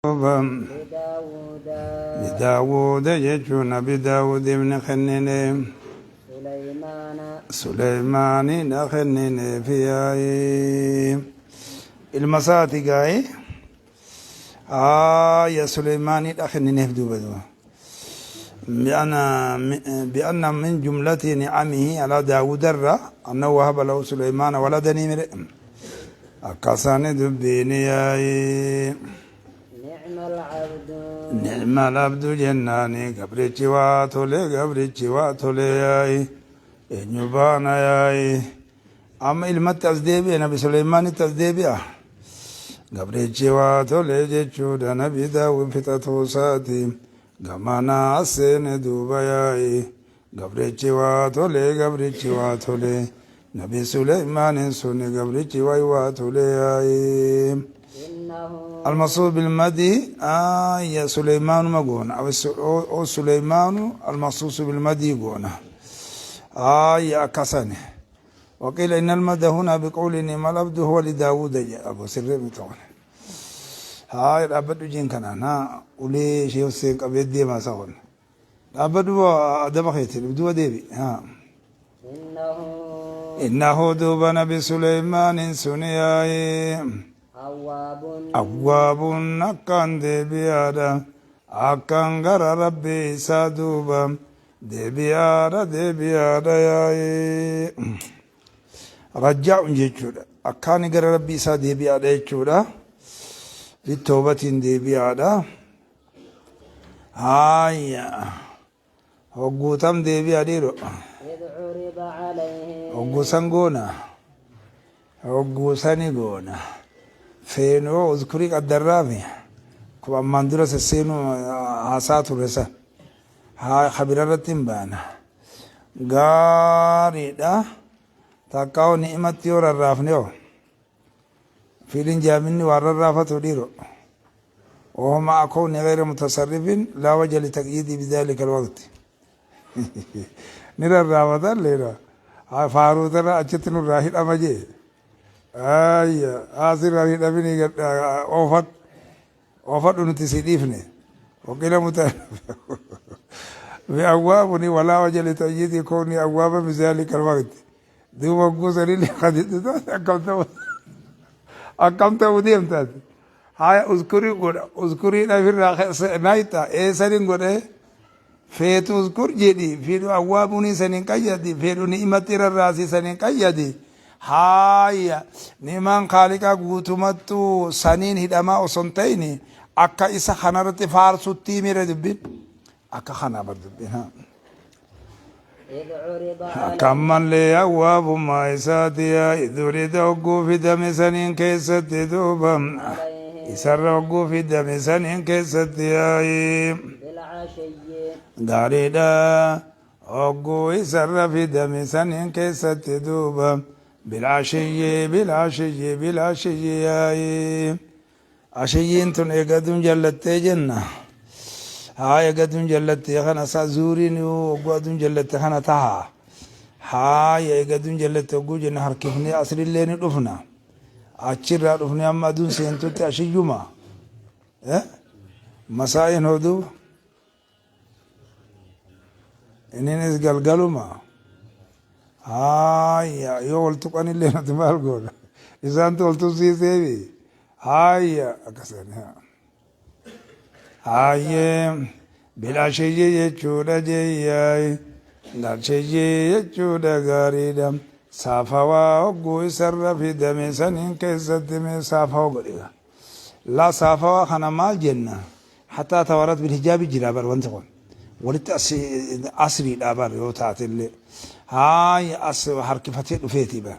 Duuba لداود Lidaawuuda jechuun nabi Daawudiif ni kennine. سليمان Suleymaaniidha kennineefi yaa'ii. Ilma isaati gaa'ee. Haaya Suleymaaniidha kennineef duuba duuba. بأن من جملة نعمه على داود الرا أنه وهب له سليمان ولدا مر أكسان دبين ياي نعم العبد نعم العبد جناني قبرتي واتولي قبرتي واتولي ياي eenyu yaay amma ilmatti as deebi'e nabi Suleymaanitti as deebi'a gabrichi waa tole jechuudha nabi Daawud fixatuu isaati gamanaa as seene duuba yaa'i gabrichi waa tole gabrichi waa tole nabi Suleymaaniin suni gabrichi waay waa tole yaa'i إنه المقصود بالمدي آه سليمان مقونا أو سليمان المخصوص بالمدي قونا آه كسنه وقيل إن المدى هنا بقول نعم العبد هو لداود أبو سر طبعا هاي الأبد جين كان أنا ولي شيء سيك أبيد دي ما سهل الأبد هو أدب خيتي بدو ديبي ها إنه إنه دوب نبي سليمان سنياي أواب أواب أكان ديبيادا أكان غر ربي سادوبا ديبيادا ديبيادا ياي رجاء جيتشودا أكان غر ربي سا ديبيادا جيتشودا بالتوبة ديبيادا هايا هقوتم ديبياديرو إذ عرض عليه هقوسان غونا هقوساني غونا feenoo uzkurii qaddarraafi kuma ammaan dura sesseenuu haasaa ture san haa kabira irratti hin baana gaariidha takkaa'u ni'imatti yoo rarraafne hoo fiilin jaaminni waan rarraafatu dhiiro وهو مع كونه غير متصرف لا وجه لتقييده بذلك الوقت نرى ليرا فاروق ترى أجتن الراهي أمجي Ayya asirraa hidhamini oofadhu oofadhu nuti si dhiifne waqila muta biawwaabuni walaa waja litayyidi kowni awwaaba bizaalika alwaqti duuba guusanillee kaditti akkam ta'uu deemtaati haya uzkurii godha uzkurii dhafirraa naayita eessanin godhe feetu uzkur jedhi fedhu awwaabuni sanin qayyadi fedhu ni'imatti rarraasi sanin qayyadi haaya ni'maan kaaliqaa guutumattuu saniin hidhamaa osoo hin ta'in akka isa kanarratti faarsuttii mire dubbin akka kanaa bar dubbin haa. إذ عرض Akka عليه ammallee awwaabummaa isaati yaa idurida hogguu fidame saniin keessatti duuba عليه isarra hogguu fidame saniin keessatti yaa'i بالعشي gaariidha hogguu isarra fidame saniin keessatti duuba bilcashiyyi bilcashiyyi bilcashiyyi yaa'i ashiyyiin tun eegaduun jallattee jenna haa eegaduun jallattee kana sa zuuriin hogguu aduun jallatte kana taha haaya eegaduun jallatte hogguu jenna harkifnee asrillee ni dhufna achirraa dhufnee amma aduun seentutti ashiyyuma masaa'iin hoduu inninis galgaluma haaya yoo wal tuqanillee nuti maal goona isaantu wal tuqsiiseefi haaya akkasan haayee bilashiyyi jechuudha jeeyyaay galshiyyi jechuudha gaariidha saafawaa hogguu isarra fidame saniin keessatti mee saafawaa godhiga laa saafawaa kana maal jenna hataa tawarat bilhijaabi jira bar wanti kun walitti asriidha bar yoo taatellee haaya as harkifatee dhufeeti bar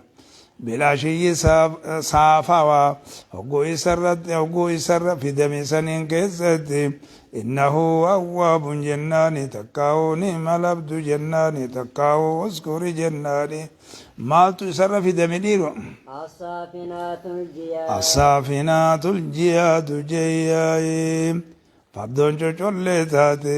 bilaashiyyi saafawaa hogguu isarratti hogguu isarra fidame saniin keessatti innahu awwaabun jennaani takkaa'u ni'mal abdu jennaani takkaa'u uskuri jennaani maaltu isarra fidame dhiiro الصافنات الجياد Asaafinaatul jiyaadu jeeyyaayee fardoon cocollee taate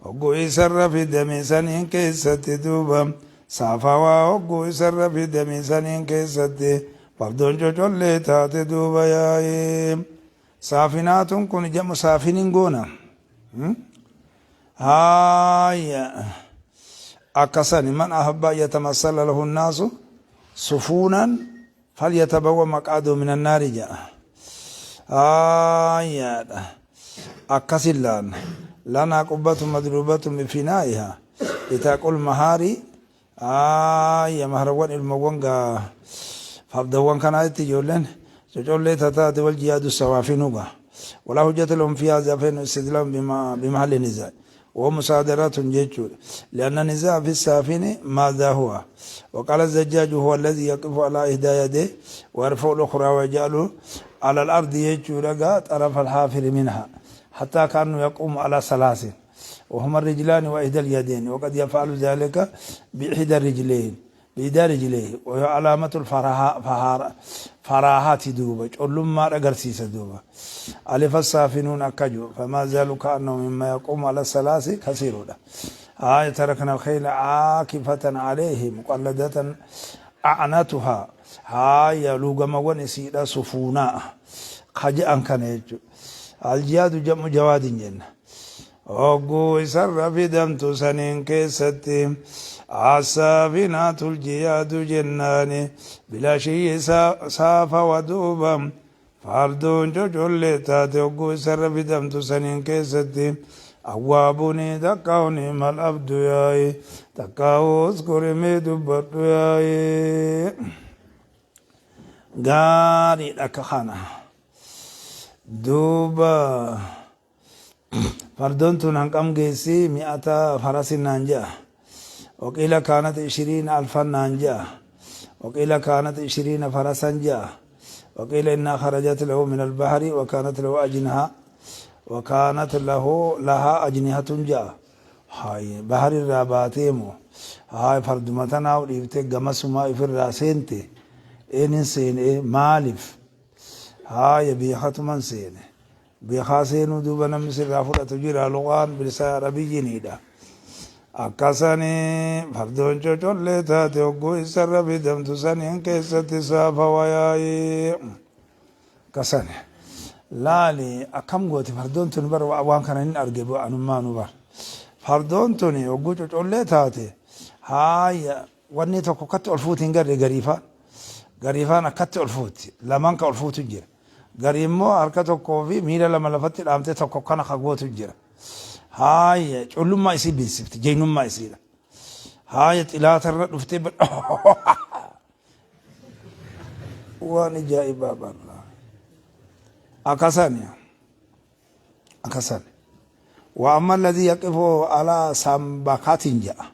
hogguu isarra fidame saniin keessatti duuba saafawaa hogguu isarra fidame saniin keessatti fardoon cocollee taate duuba yaa'ee Saafinaatun kun jam'u saafinin goona. Haaya akkasani man ahabba an yatamassala lahu nnaasu sufuunan falyatabawwa maqaadahu min annaari ja'a. Haayaadha akkasin laanna. Lanaa qubbatu madruubatun bifinaa'iha itaaqul mahaari. Haaya maharawwan ilmowwan gaa fardawwan kanaatti ijoolleen cocollee tataate wal jiyaadu sawaafinu gaa. Walaa hujjata lahum fi haadha feenu istidlaam bimahalli nizaa. Wa musaadaratun jechuudha. Lianna nizaa fi saafini maadhaa huwa. Waqaala zajjaaju huwa alladhi yaqifu alaa ihdaa yadee wa yarfa'u al-ukhraa wa yaj'alu ala al-ardi jechuudha gaa xarafa al-haafiri minha. Hattaa kaannu yaquumu alaa salaasin. وهما الرجلان وإحدى اليدين وقد يفعل ذلك بإحدى الرجلين بإحدى رجليه وهي علامة الفراحة فراحة دوبة ما أقرسيس دوبة ألف السافنون أكجو فما زالوا كأنه مما يقوم على الثلاث كثير. آية تركنا الخيل عاكفة عليه مقلدة أعنتها هاي لوغما ونسيدا سفونا خجأ كان يجو الجياد جمع جواد جنة. Hogguu isarra fidamtu saniin keessatti asaafinaatul jiyaadu jennaani bilaashiyyi saafawa duuba fardoon cocollee taate hogguu isarra fidamtu saniin keessatti awwaabuni takkaa'uni mal abdu yaa'i takkaa'u uskurimee dubbadhu yaa'i gaariidha akka kana duuba. Fardoon tun hanqam geessi mi'ata farasin naan je'a. Waqiila kaanat ishiriina alfan naan je'a. Waqiila kaanat ishiriina farasan je'a. Waqiila innaa kharajat lahu min albahri wa kaanat lahu ajniha wa kaanat lahu lahaa ajnihatun je'a. Hayi bahar irraa baatee moo hayi farduma tanaa dhiiftee gamasumaa ifirraa seente eenin seene maaliif haaya beekatuman seene. Beekaa seenuu duuba namni sirraa fudhatu jira luqaan bilisa arabiyyiniidha. Akkasani fardoon cocollee taate hogguu isarra fidamtu saniin keessatti saafa wayaayee. Akkasani laali akkam gooti fardoon tun bar waan kana hin arge anummaanu bar. Fardoon tun hogguu cocollee taate haaya wanni tokko akkatti ol fuuti hin garre gariifaan. Gariifaan akkatti ol fuuti lamaan ka ol fuutu jira. Garii immoo harka tokkoo fi miila lama lafatti dhaamtee tokko kana ka gootu jira. Haaya collummaa isii beeksifti jeynummaa isiidha. Haaya xilaatarra dhuftee waan ajaa'ibaa barra. Akkasani akkasani. Wa amma alladhii yaqifu alaa sambakatin ja'a.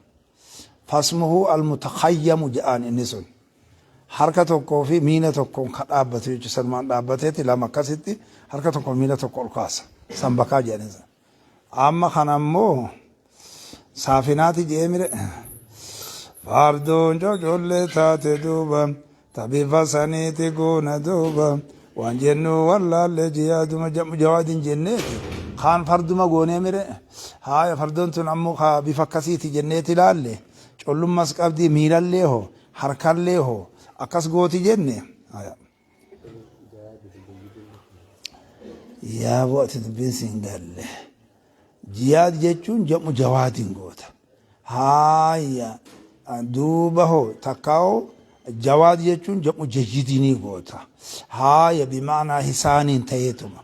Fasmuhu almutakhayyamu ja'aan inni sun. Harka tokkoo fi miila tokkoon ka dhaabbatu jechuudha. Sanumaan dhaabbateeti lama akkasitti harka tokko miila tokko ol kaasa. Sanbakaa jedhanii sana. Amma kana immoo saafinaati jedhee mire. Fardoon cocollee taate duuba ta bifa saniiti goona duuba waan jennu wallaalle jiyaaduma jawaadin jenneeti. Kaan farduma goonee mire. Haaya fardoon tun ammoo ka bifa akkasiiti jenneeti laalle. Collummas qabdii miilallee hoo harkallee hoo akkas gooti jenne. Haya. Yaa boo ati dubbiin siin galle. Jiyaad jechuun jam'u jawaadin goota. Haaya duuba hoo takkaa'oo jawaad jechuun jam'u jayyidinii goota. Haaya bimaanaa hisaaniin ta'eetuma.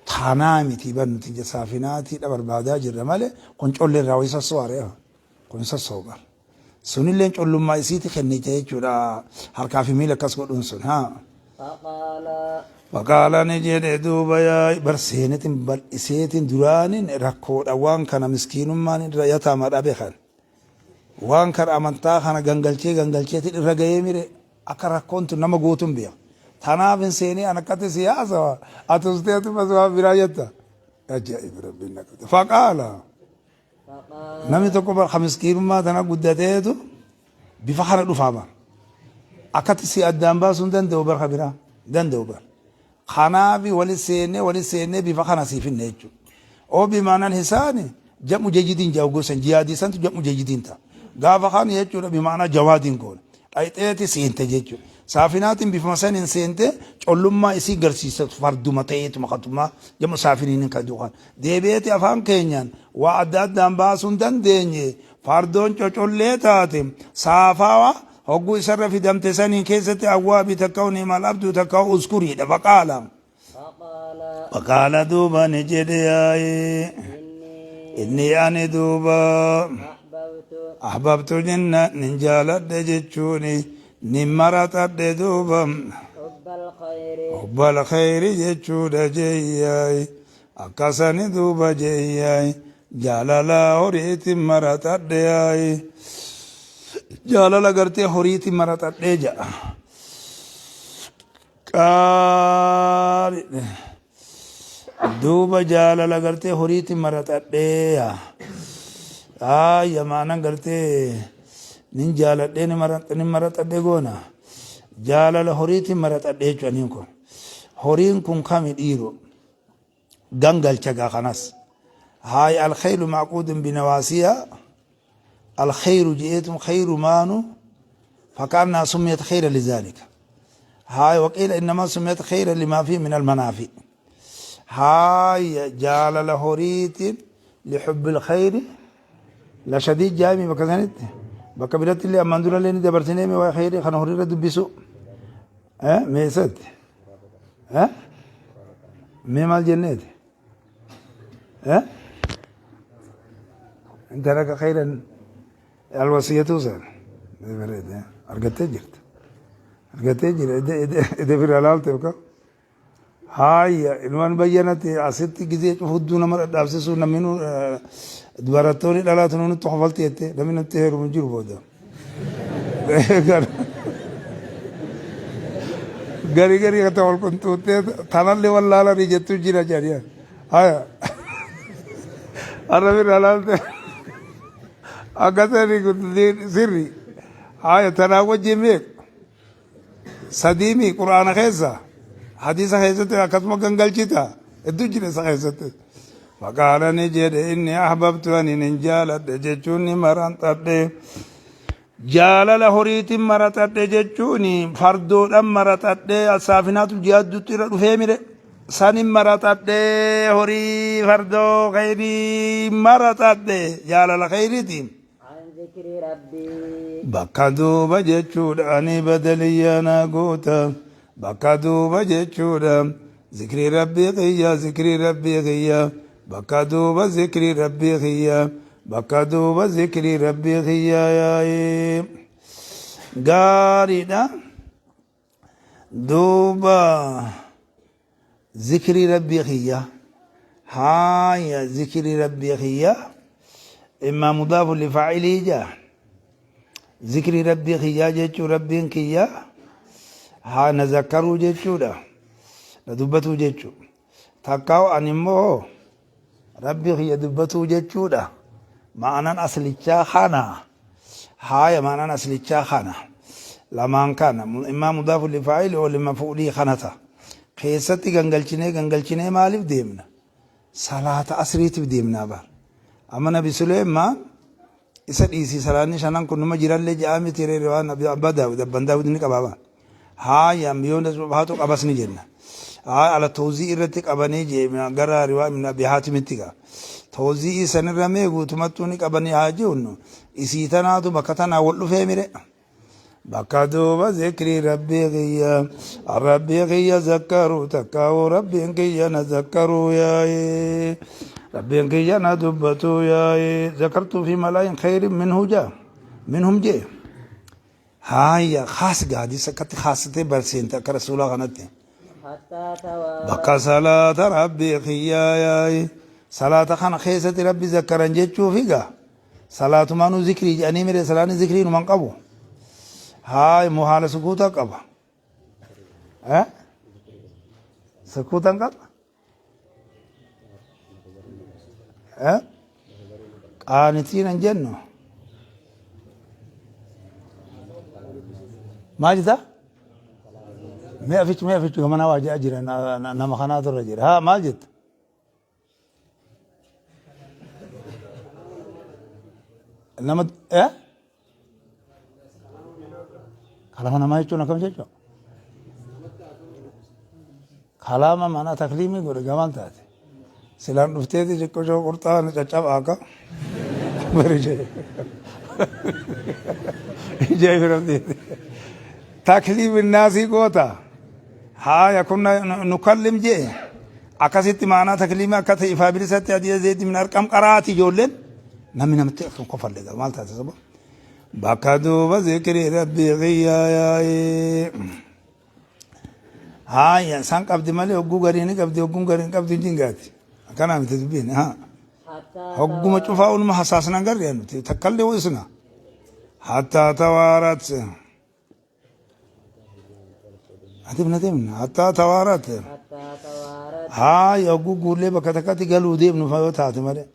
Taanaa miti bar nuti saafinaatiidha barbaadaa jirra malee kun collee irraa wayii sosso'aare kun sosso'u bar. Sunilleen collummaa isiiti kennite jechuudha harkaa fi miila akkas godhuun sun haa. Faqaala. Faqaala ni jedhe duuba yaa bar seenetin bal'iseetin duraanin rakkoodha waan kana miskiinummaan irra yataama dhabe kan waan kana amantaa kana gangalchee gangalcheetin irra gahee mire akka rakkoon tun nama guutun beeka. Tanaaf hin seenee an akkatti siyaasa ati ustee ati bas waan biraa jetta. Ajaa'ib rabbiin naqate. Faqaala. Namni tokko bar ka miskiinummaa tana guddateetu bifa kana dhufaa bar. Akkatti si addaan baasuu hin danda'u bar ka biraa hin danda'u bar. Kanaafi wali seennee wali seennee bifa kana sii finne jechuudha. Oo bimaanaan hisaani jam'u jayidiin jaa gosan jiyaadii santu jam'u jayidiin ta'a. Gaafa kana jechuudha bimaanaa jawaadiin goone. Dhayxeeti seente jechuudha. Saafinaatiin bifuma saniin seente collummaa isii garsiisa farduma ta'eetuma katumaa jama saafiniin kan duukan. Deebi'eeti afaan keenyaan waa adda addaan baasuu hin dandeenye fardoon cocollee taate saafawa hogguu isarra fidamte saniin keessatti awwaabi takka ni'mal abdu takka uskuriidha faqaala. فقال Faqaala duuba ni jedhe yaa'ee إني inni ani duuba أحببت ahbabtu jenna nin jaaladhe jechuuni nin maraxadhe duuba. حب الخير Hubbal khayri jechuudha jeeyyaay akkasani duuba jeeyyaay jaalala horiitiin maraxadhe yaay jaalala gartee horiitiin maraxadhe ja'a. Qaali duuba jaalala gartee horiitiin maraxadhe yaa aayya maanan gartee nin jaaladhee ni maraxadhe goona jaalala horiitiin maraxadhe jechuun kun horiin kun kami dhiiro gangalcha gaa kanas haay alkhaylu macquudun binawaasiya alkhayru je'eetum khayru maanu فكأنها سميت خيرا لذلك هاي وقيل إنما سميت خيرا لما فيه من المنافع هاي جال لهوريت لحب الخير لا شديد جامي بكذنت بكبرت اللي أمان دول اللي ندبرتني مي خير خنا هوري رد بيسو ها ميست ها مي مال جنات ها انت لك خيرا الوصية توصل أرجعت جرت أرجعت جرت إذا في الحلال تبقى هاي ilmaan bayyanate asitti gizee cufudduu nama dhadhaabsisuu namni dubarattoonni dhalaatu nutti kofalti jette namni nutti heerumu hin jiru booda. Gari gari kata wal qunxuuttee tanallee wallaalanii jettu jira jedhanii. Haya. Arra bira laalte akkasanii kun sirri. Haya tanaa wajjin meeqa? Sadiimi quraana keessa hadiisa keessatti akkasuma gangalchita hedduu jira isa keessatti. Faqaala ni jedhe inni ahbabtu ani nin jaaladhe jechuun ni maranxadhe. Jaalala horiitiin maraxadhe jechuun fardoodhaan maraxadhe saafinaatu ji'aadduutti irra dhufee mire. Sanin maraxadhe horii fardoo khayrii maraxadhe jaalala khayriitiin. عن ذكر ربي Bakka duuba jechuudha ani badaliyyaa naa goota. Bakka duuba jechuudha zikrii rabbii kiyya zikrii rabbii kiyya. Bakka duuba zikrii rabbii kiyya. Bakka duuba zikrii rabbii kiyya yaa'ee. Gaariidha. Duuba zikrii rabbii kiyya. Haaya zikrii rabbii kiyya. Immaa mudaafu lifaa'ilii jaa. Zikrii rabbii kiyyaa jechuu rabbiin kiyya haa na zakkaruu jechuudha. Na dubbatuu jechuu. Takkaa'u ani immoo rabbii kiyya dubbatuu jechuudha. Ma'anaan aslichaa kana. Haaya ma'anaan aslichaa kana. Lamaan kana. Immaa mudaafu lifaa'ili oo limafuulii kana ta'a. Keessatti gangalchinee gangalchinee maaliif deemna? Salaata asriitiif deemnaa bara. Amma Nabi Suleemaan isa dhiisii salaanni shanan kun numa jirallee ja'a miti reere waan abbaa Daawud abbaan Daawud ni qabaaba. Haaya ambiyoon haatu qabas ni jenna. Haaya ala toozii irratti qabanii jee gara riwaa ibn Abi Haatimitti gaa. Toozii sanirra mee guutumattuu ni qabanii haa jennu isii tanaatu bakka tanaa wal dhufee mire. Bakka duuba zikrii rabbii kiyya rabbii kiyya zakkaruu takkaa'uu rabbiin kiyya na zakkaruu yaa'ee rabbiin kiyya na dubbatuu yaa'ee zakartuu fi malaayin khayrin minhu jaa minhum jee. Haaya khaas gaadis akkatti khaasatee barseente akka rasuulaa kanatti. حتى توارت Bakka salaata rabbii kiyyaa yaa'ee salaata kana keessatti rabbi zakkaran jechuufi gaa salaatumaanuu zikrii jedhanii mire salaanni zikrii numan qabu. Haaya muhaala sukuutaa qaba. Eh? Sukuutaan qaba? Eh? Qaanitiin hin jennu. Maal jetta? Mee afichi mee afichi gamanaa waa jedha jira nama kanaatu irra jira. Haa maal jetta? Nama eh? Kalama namaa jechuun akkam jechuudha? Kalaama maanaa takliimii godhe gamaan taate. Silaan dhufteeti xiqqoshoo qurxaan caccabaa akka bari jee. Ijaa firamteeti. Takliim naasii goota. Haaya kunna nukallim jee. Akkasitti maanaa takliimii akka ta'e ifaa bilisatti hadiisa Zeyd ibn Arqam qaraati ijoolleen. Namni namatti akka hin kofalle maal taate saba. Bakka duuba zikrii rabbii qiyyaa yaa'ee. Haaya isaan qabdi malee hogguu garii ni qabdi hogguun garii hin qabdu hin jingaati. Akkanaa miti dubbiin. Haa. Hogguma cufaa unuma hasaasna garri nuti takkallee ho'isna. Hattaa tawaarat. Adeemna deemna. Hattaa tawaarat. Haaya hogguu guullee bakka takkatti galuu deemnu fa yoo taate malee.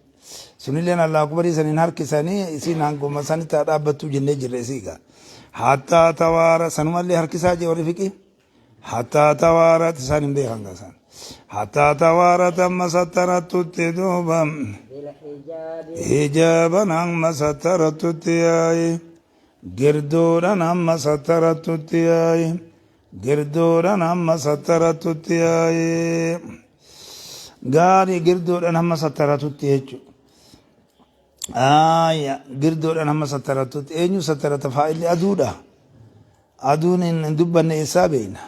Sunilleen Allaahu Akbarii saniin harkisanii isiin hanguma sanitti haa dhaabbattuu jennee jirra isii egaa. Hattaa tawaara sanumallee harkisaa jee warri fiqii. Hattaa tawaarat isaan hin beekan gaa isaan. Hattaa tawaarat amma sattarattutti duuba. Hijaaban amma sattarattutti yaa'i. Girdoodhaan amma sattarattutti yaa'i. Girdoodhaan hamma sattaratutti yaa'ee. Gaarii girdoodhaan hamma sattaratutti jechuudha. Aaya girdoodhaan hamma sattaratutti eenyu sattarata faa'illi aduudha. Aduun hin dubbanne eessaa beekna.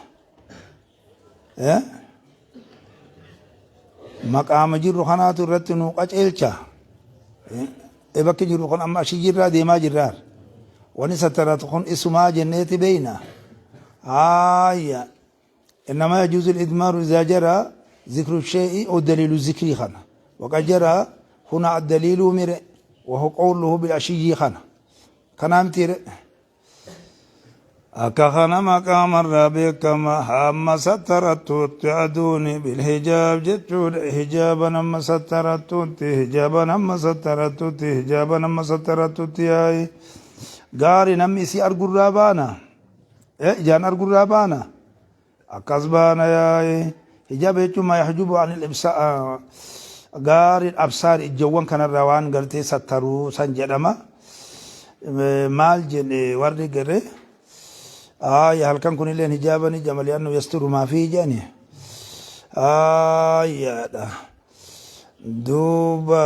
Maqaama jirru kanaatu irratti nu qaceelcha. Bakki jirru kun amma ashii jirraa deemaa jirraar. Wani sattaratu kun isumaa jenneeti beeyna. Haaya. إنما يجوز الإدمار إذا جرى ذكر الشيء أو دليل الذكر خنا وقد جرى هنا الدليل مر وهو قوله بالعشي خنا كنام تير Akka kana maqaamarraa beekama hamma sattarattuutti aduuni bilhijaab jechuudha hijaaban hamma sattarattuutti hijaaban hamma sattarattuutti hijaaban hamma sattarattuutti yaa'i gaari namni isii argurraa baana ijaan argurraa baana akkas baana yaa'i hijaaba jechuun maa yahjubu anil ibsa gaari absaar ijjawwan kanarraa waan gartee sattaruu san jedhama maal jedhe warri gare aaya halkan kunilleen hijaaba ni jama li'annu yasturu maa fi jedhani aayaadha duuba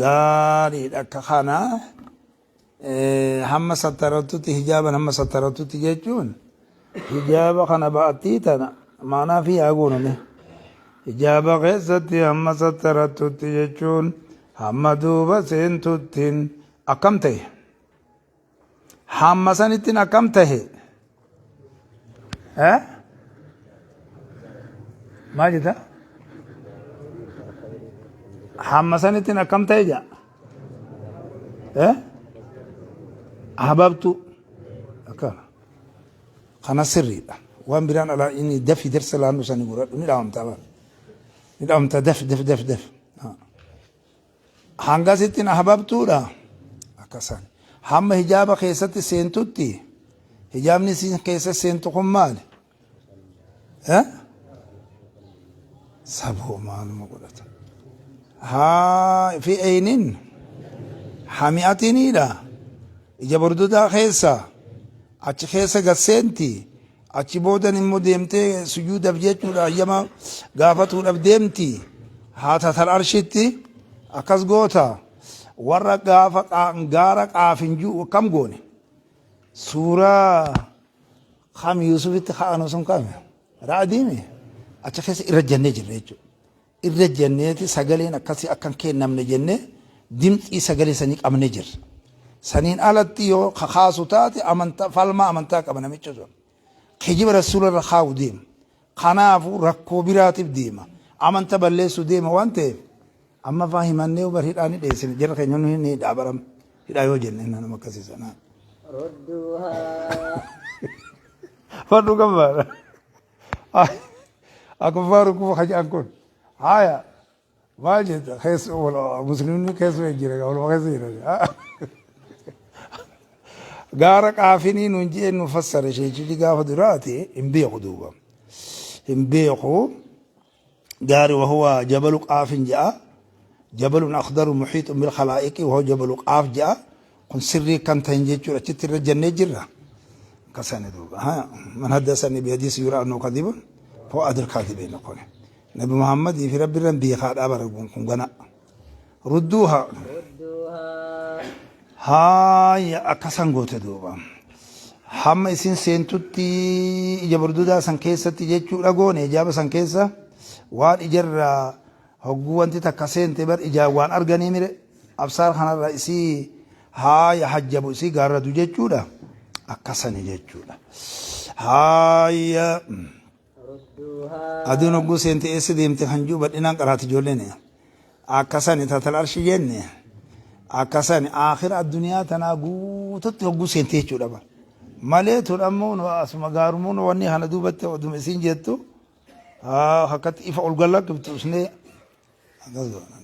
gaariidha akka kana hamma sattaratutti hijaaban hamma sattaratutti jechuun hijaaba kana ba'attii tana maanaa fi haa gooname hijaaba keessatti hamma sattaratutti jechuun hamma duuba seentuttiin akkam ta'e hamma sanittiin akkam ta'e eh maal jetta hamma sanittiin akkam ta'e jaa eh ahbabtu akkana kana sirriidha waan biraan alaa inni dafi darsa laannu sani godhadhu ni dhaamamta bara ni dhaamamta daf daf daf daf Hangasittin ahbabtuudha akkasan hamma hijaaba keessatti seentutti hijaabni isin keessa seentu kun maali eh saboo maaluma godhata haa fi eynin hami'atiniidha ija bordodaa keessa achi keessa gad seenti Achi boodan immoo deemtee sujuudaf jechuudha hayyama gaafatuudhaf deemti. Haatatal arshitti akkas goota. Warra gaafa gaara qaafin ji'u akkam goone? Suuraa kam Yuusufitti ka'anu sun kami? Ra'adiimi achi keessa irra jennee jirra jechuudha. Irra jenneeti sagaleen akkasii akka hin kennamne jennee dimxii sagalee sanii qabnee jirra. Saniin alatti yoo kakaasu taate amantaa falmaa amantaa qaba namichi sun. Kijiba rasuula irra kaa'u deema. Kanaafuu rakkoo biraatiif deema. Amanta balleessuu deema waan ta'eef amma faa himannee bar hidhaa ni dheessine jara keenya nu hin hidhaa baram hidhaa yoo jenne nama akkasii sanaa. Rudduuhaa. Fadhu qabbaadha. Akufaaru kufa kajaan kun. Haya maal jetta keessa muslimni keessa jira waluma keessa jira. Gaara qaafinii nuun jee nu fassare sheechichi gaafa duraati hin beeku duuba. Hin beeku gaari wahuwa jabalu qaafin ja'a. Jabalun akhdaru muhiixun bil khalaa'iqi wahuwa jabalu qaaf ja'a. Kun sirrii kan ta'in jechuudha achitti irra jennee jirra. Akkasani duuba. Man haddasani bihadiisi yura annahu kadhibun fahuwa adil kaadhibiin kun. Nabi Muhammadii fi Rabbi irran beekaadhaa bara kun gana. Rudduuha. Rudduuhaa. Haaya akkasan goote duuba. Hamma isin seentutti ija burdudaa san keessatti jechuudha goone ijaaba san keessa waan ijarraa hogguu wanti takka seente bar ijaan waan arganii mire absaar kanarra isii haaya hajjabu isii gaarradu jechuudha akkasani jechuudha. Haaya. Rudduuhaa. Aduun hogguu seente eessa deemte kan jiru bal'inaan qaraati ijoolleen. Akkasani tatal arshi jenne akkasani aakhira addunyaa tanaa guututti hogguu seente jechuudha bara. Malee tun ammoo asuma gaarumuun wanni kana duubatti oduma isiin jettu akkatti ifa ol galakkiftu usnee akkas goona.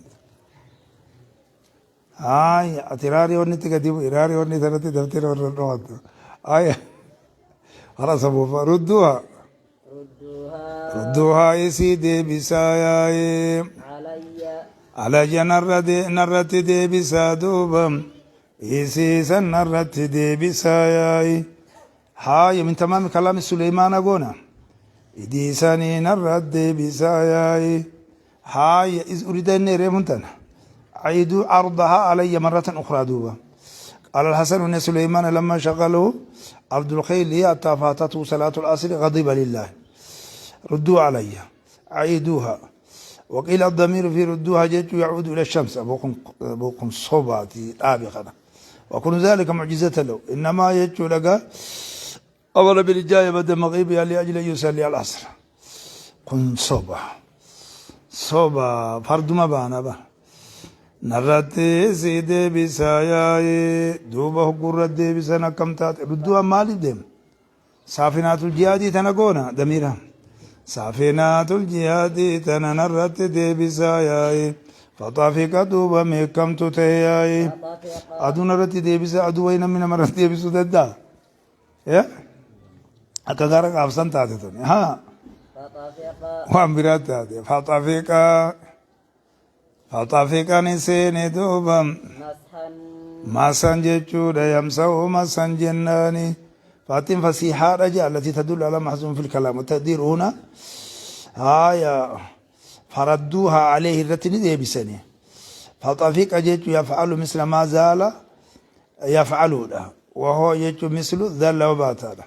Haaya ati raarii wanni itti gadi bu'i raarii wanni sanatti daftee warra dho'attu. Haaya hara sabuufa rudduuha. Rudduuhaa. Rudduuhaa isii deebisaa yaa'ee. Alayya. Alayya narratti deebisaa duuba. Isii san narratti deebisaa yaa'ee. Haaya min tamaami kalaami Suleymaana goona. Idii sanii narratti deebisaa yaa'ee. Haaya iz urida inni reefun tana. Aiduu ardahaa alayya marratan ukhraa duuba. قال الحسن بن سليمان لما شغله عبد الخيل حتى فاتته صلاة العصر غضب لله ردوا علي عيدوها وقيل الضمير في ردوها جئت يعود إلى الشمس أبوكم صوباتي آبقنا وكل ذلك معجزة له إنما يجت لك أمر بالإجابة بدل مغيبها لأجل أن يصلي العصر kun soba soba farduma baana bara narratti si deebisaa yaa'ee duuba hoggurra deebisan akkam taate rudduwaan maaliif deema saafinaatul jihaadii tana goona damiira saafinaatul jihaadii tana narratti deebisaa yaa'ee faxafiqa duuba meekamtu ta'e yaa'ee Faxafiqa. aduu narratti deebisa aduu wayi namni namarratti deebisuu danda'a Akka gaara qaabsan taate tuni. Haa. Faxafiqa. Waan biraa taate. Faxafiqa. Faxafiqa ni seene duuba. Mashan. Masan jechuudha yamsa'u masan jennaani. Faatiin fasiihaadha jaallati tadullu ala mahzuun fil kalaam. Taqdiir huna. Haaya. Faradduuha alayhi irratti ni deebisani. Faxafiqa jechuun yaf'alu misla maa zaala yaf'aluudha. Wahoo jechuun mislu dhalla wabaataadha.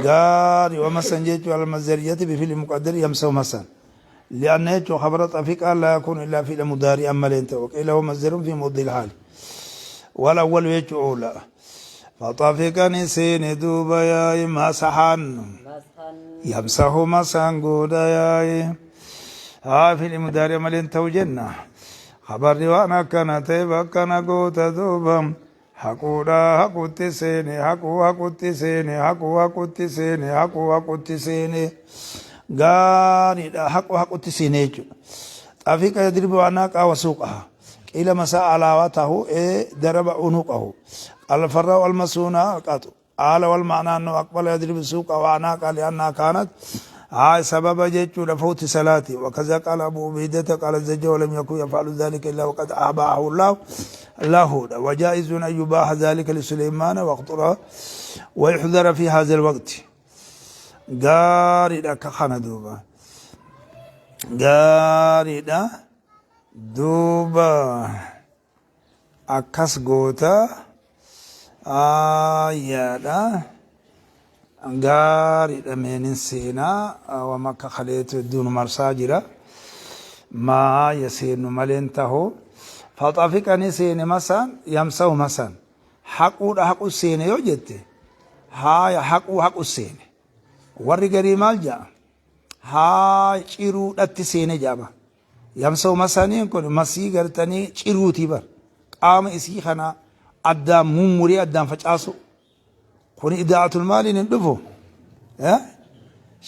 Gaari wamasan jechuun almazariyati bifili muqaddari yamsahu masan. لأن يجو خبر طفيق لا يكون إلا في المضارع أما لينت وقيل هو مصدر في موضع الحال والأول يجو أولى فطفق نسين دوبا يا مسحا مسحا يمسح مسحا قودا يا haa fi'li mudaari'a malee hin ta'u jenna. Khabarri waan akkana ta'eef akkana goota duuba. Haquudha haquutti seene haquu haquutti seene haquu haquutti seene haquu haquutti seene gaariidha haquu haquutti seene jechuudha. Xafiiqa yadribu anaaqa wa suuqaha. Qiila masaa alaawatahu ee daraba unuqahu. Alfarraa almasuuna alqaxu. Qaala wal ma'naa annahu aqbala yadribu suuqa wa anaaqa li'annaha kaanat haa sababa jechuudha fawti salaati wakaza qaala abu ubeydata qaala zajja walam yakun yaf'alu dhalika illa waqad abaahu Allah lahu wajaa'izun an yubaaha dhalika li Suleymaana waqtura wa yuhdara fi hadha alwaqti gaariidha akka kana duuba gaariidha duuba Akkas goota aayyaadha. Gaariidha meenin seenaa wama akka kaleetu hedduu nu marsaa jira. Maa ya seennu maleen tahu. Faxafiqa ni seene masaan yamsahu masaan. Haquudha haqu seene yoo jette haaya haquu haqu seene. Warri garii maal ja'a? Haa ciruudhatti seene ja'a. Yamsa'u masaniin kun masii gartanii ciruutii bar. Qaama isii kana addaan mummuree addaan facaasu. Kun idaa'atul maaliin hin dhufu.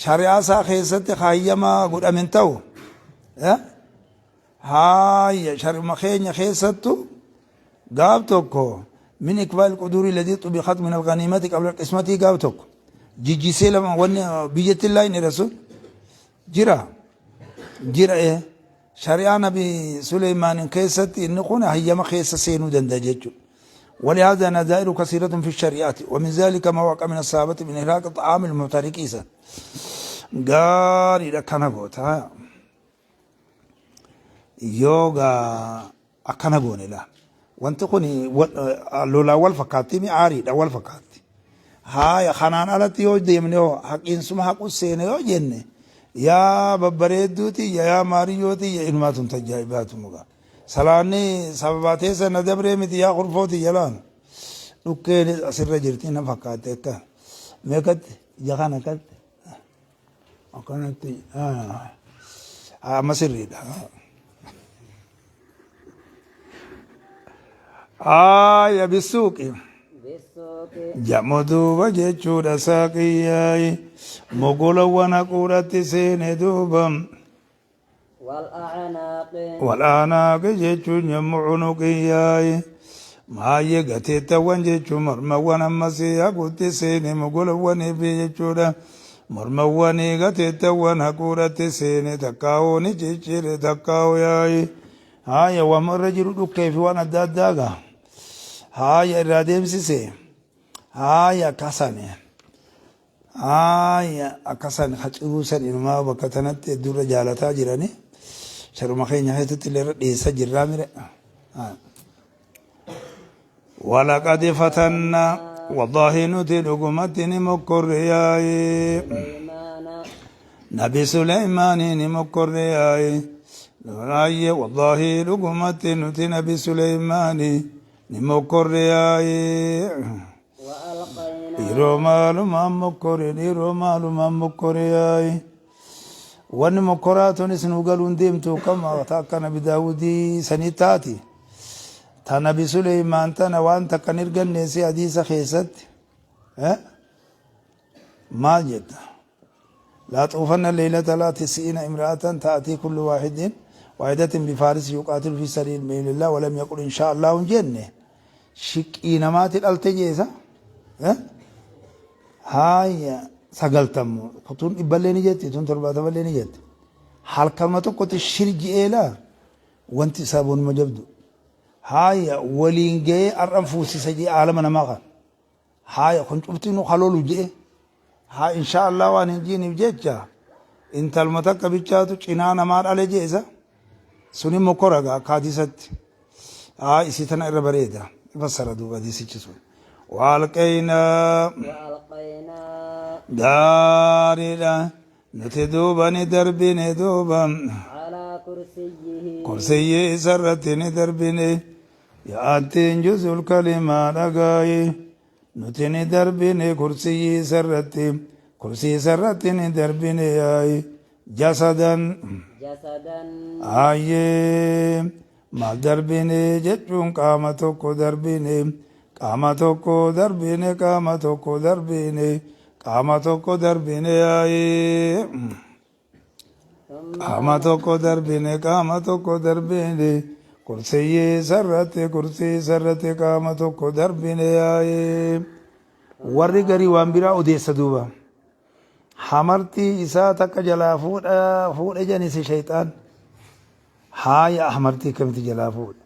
Shari'aa isaa keessatti hayyama godhame hin ta'u. Haayya shari'uma keenya keessattu gaaf tokko min ikbaal quduurii ladii xubiqat min alganiimati qabla qismatii gaaf tokko jijjisee lama wanni biyyatti illaa hin rasul Jira. Jira ee. Shari'aa Nabi Suleymaaniin keessatti inni kun hayyama keessa seenuu danda'a jechuudha. ولهذا نذائر كثيرة في الشريعة ومن ذلك ما وقع من الصحابة من إحراق طعام المحترق إذا gaarii akkana goota yoogaa akkana goone laa wanti kun lolaa wal fakkaatti mi aariidha wal fakkaatti haaya kanaan alatti yoo deemne hoo haqiinsuma haqu seene yoo jenne yaa babbareedduu tiyya yaa maariyyoo tiyya inumaa tun tajaa'ibaatu mugaa salaanni sababaa teessa na dabree miti yaa kurfoo tiyya laan dhukkeen asirra jirti na fakkaatte akka meeqatti ija kana akkatti akkanatti amma sirriidha. Haaya bisuuqi. Bisuuqi. Jamu duuba jechuudha saaqiyyaayi. Mogolawwan haquudhatti seene duuba. Wal a'naaqi. Wal a'naaqi jechuun yommuu cunuqiyyaayi. Maayyee gateettawwan jechuun mormawwan ammasii haquutti seene mogolawwanii fi jechuudha. Mormawwanii gateettawwan haquudhatti seene takkaa'uu ni ciccire takkaa'uu yaayi. Haaya waan irra jiru dhukkee fi waan adda addaa gaa. Haaya irraa deemsise. Haaya akkasani. Haaya akkasan haciruu san inumaa bakka tanatti hedduu irra jaalataa jirani. Sharuma keenya keessatti illee irra dhiyeessa jirraa mire. Walaqad fatanna wallaahi nuti dhugumatti ni mokkorre yaa'ee. Suleymaana. Nabi Suleymaanii ni mokkorre yaa'ee. Baay'ee wallaahi dhugumatti nuti Nabi Suleymaanii ni mokkorre yaa'ee. Wa alqaynaa. Dhiiroo maalumaan mokkore dhiiroo maalumaan mokkore yaa'ee. Wanni mokkoraa tunis nu galuun deemtu kama akka Nabi Daawudii sanii taati. Ta Nabi Suleymaan tana waan takka hin erganne si hadiisa keessatti. Maal jetta? Laa xuufanna leeylata laa tisi'ina imra'atan ta'atii kullu waahidin waahidatin bifaaris yuqaatilu fi sabiilillah walam yaqul inshaa Allah hin jenne. Shiqqii namaati dhalte jeesa. Haaya sagaltammu tun dhibballee ni jetti tun torbaatamallee ni jetti. Halkanuma tokkotti shir ji'eelaa wanti isaa bonuma jabdu. Haaya waliin ga'ee har'an fuusisa jee aalama namaa kan. Haaya kun cuftinuu halolu je'e. Haa inshaa Allah waan hin jiiniif jecha intaluma takka bichaatu cinaa namaa dhale jeesa. Suni mokora gaa akka hadiisatti. Haa isii tana irra bareeda. Fassara duuba hadiisichi sun. Waalqeynaa Waalqeynaa. Gaariidha. Nuti duuba ni darbine duuba. Alaa kursiyyihi. Kursiyyii isarratti ni darbine. Yaa'attiin juzul kalimaa dhagaayi. Nuti ni darbine kursiyyii isarratti. Kursii isarratti ni darbine yaayi. Jasadan. Jasadan. Ayyee maal darbine jechuun qaama tokko darbine qaama tokko darbine qaama tokko darbine qaama tokko darbine yaa'ee qaama tokko darbine qaama tokko darbine kursiyyii sarratti kursii sarratti qaama tokko darbine yaa'ee warri garii waan biraa odeessa duuba. Hamartii isaa takka jalaa fuudha fuudhe janisi shayxaan. Haaya hamartii akkamitti jalaa fuudhe.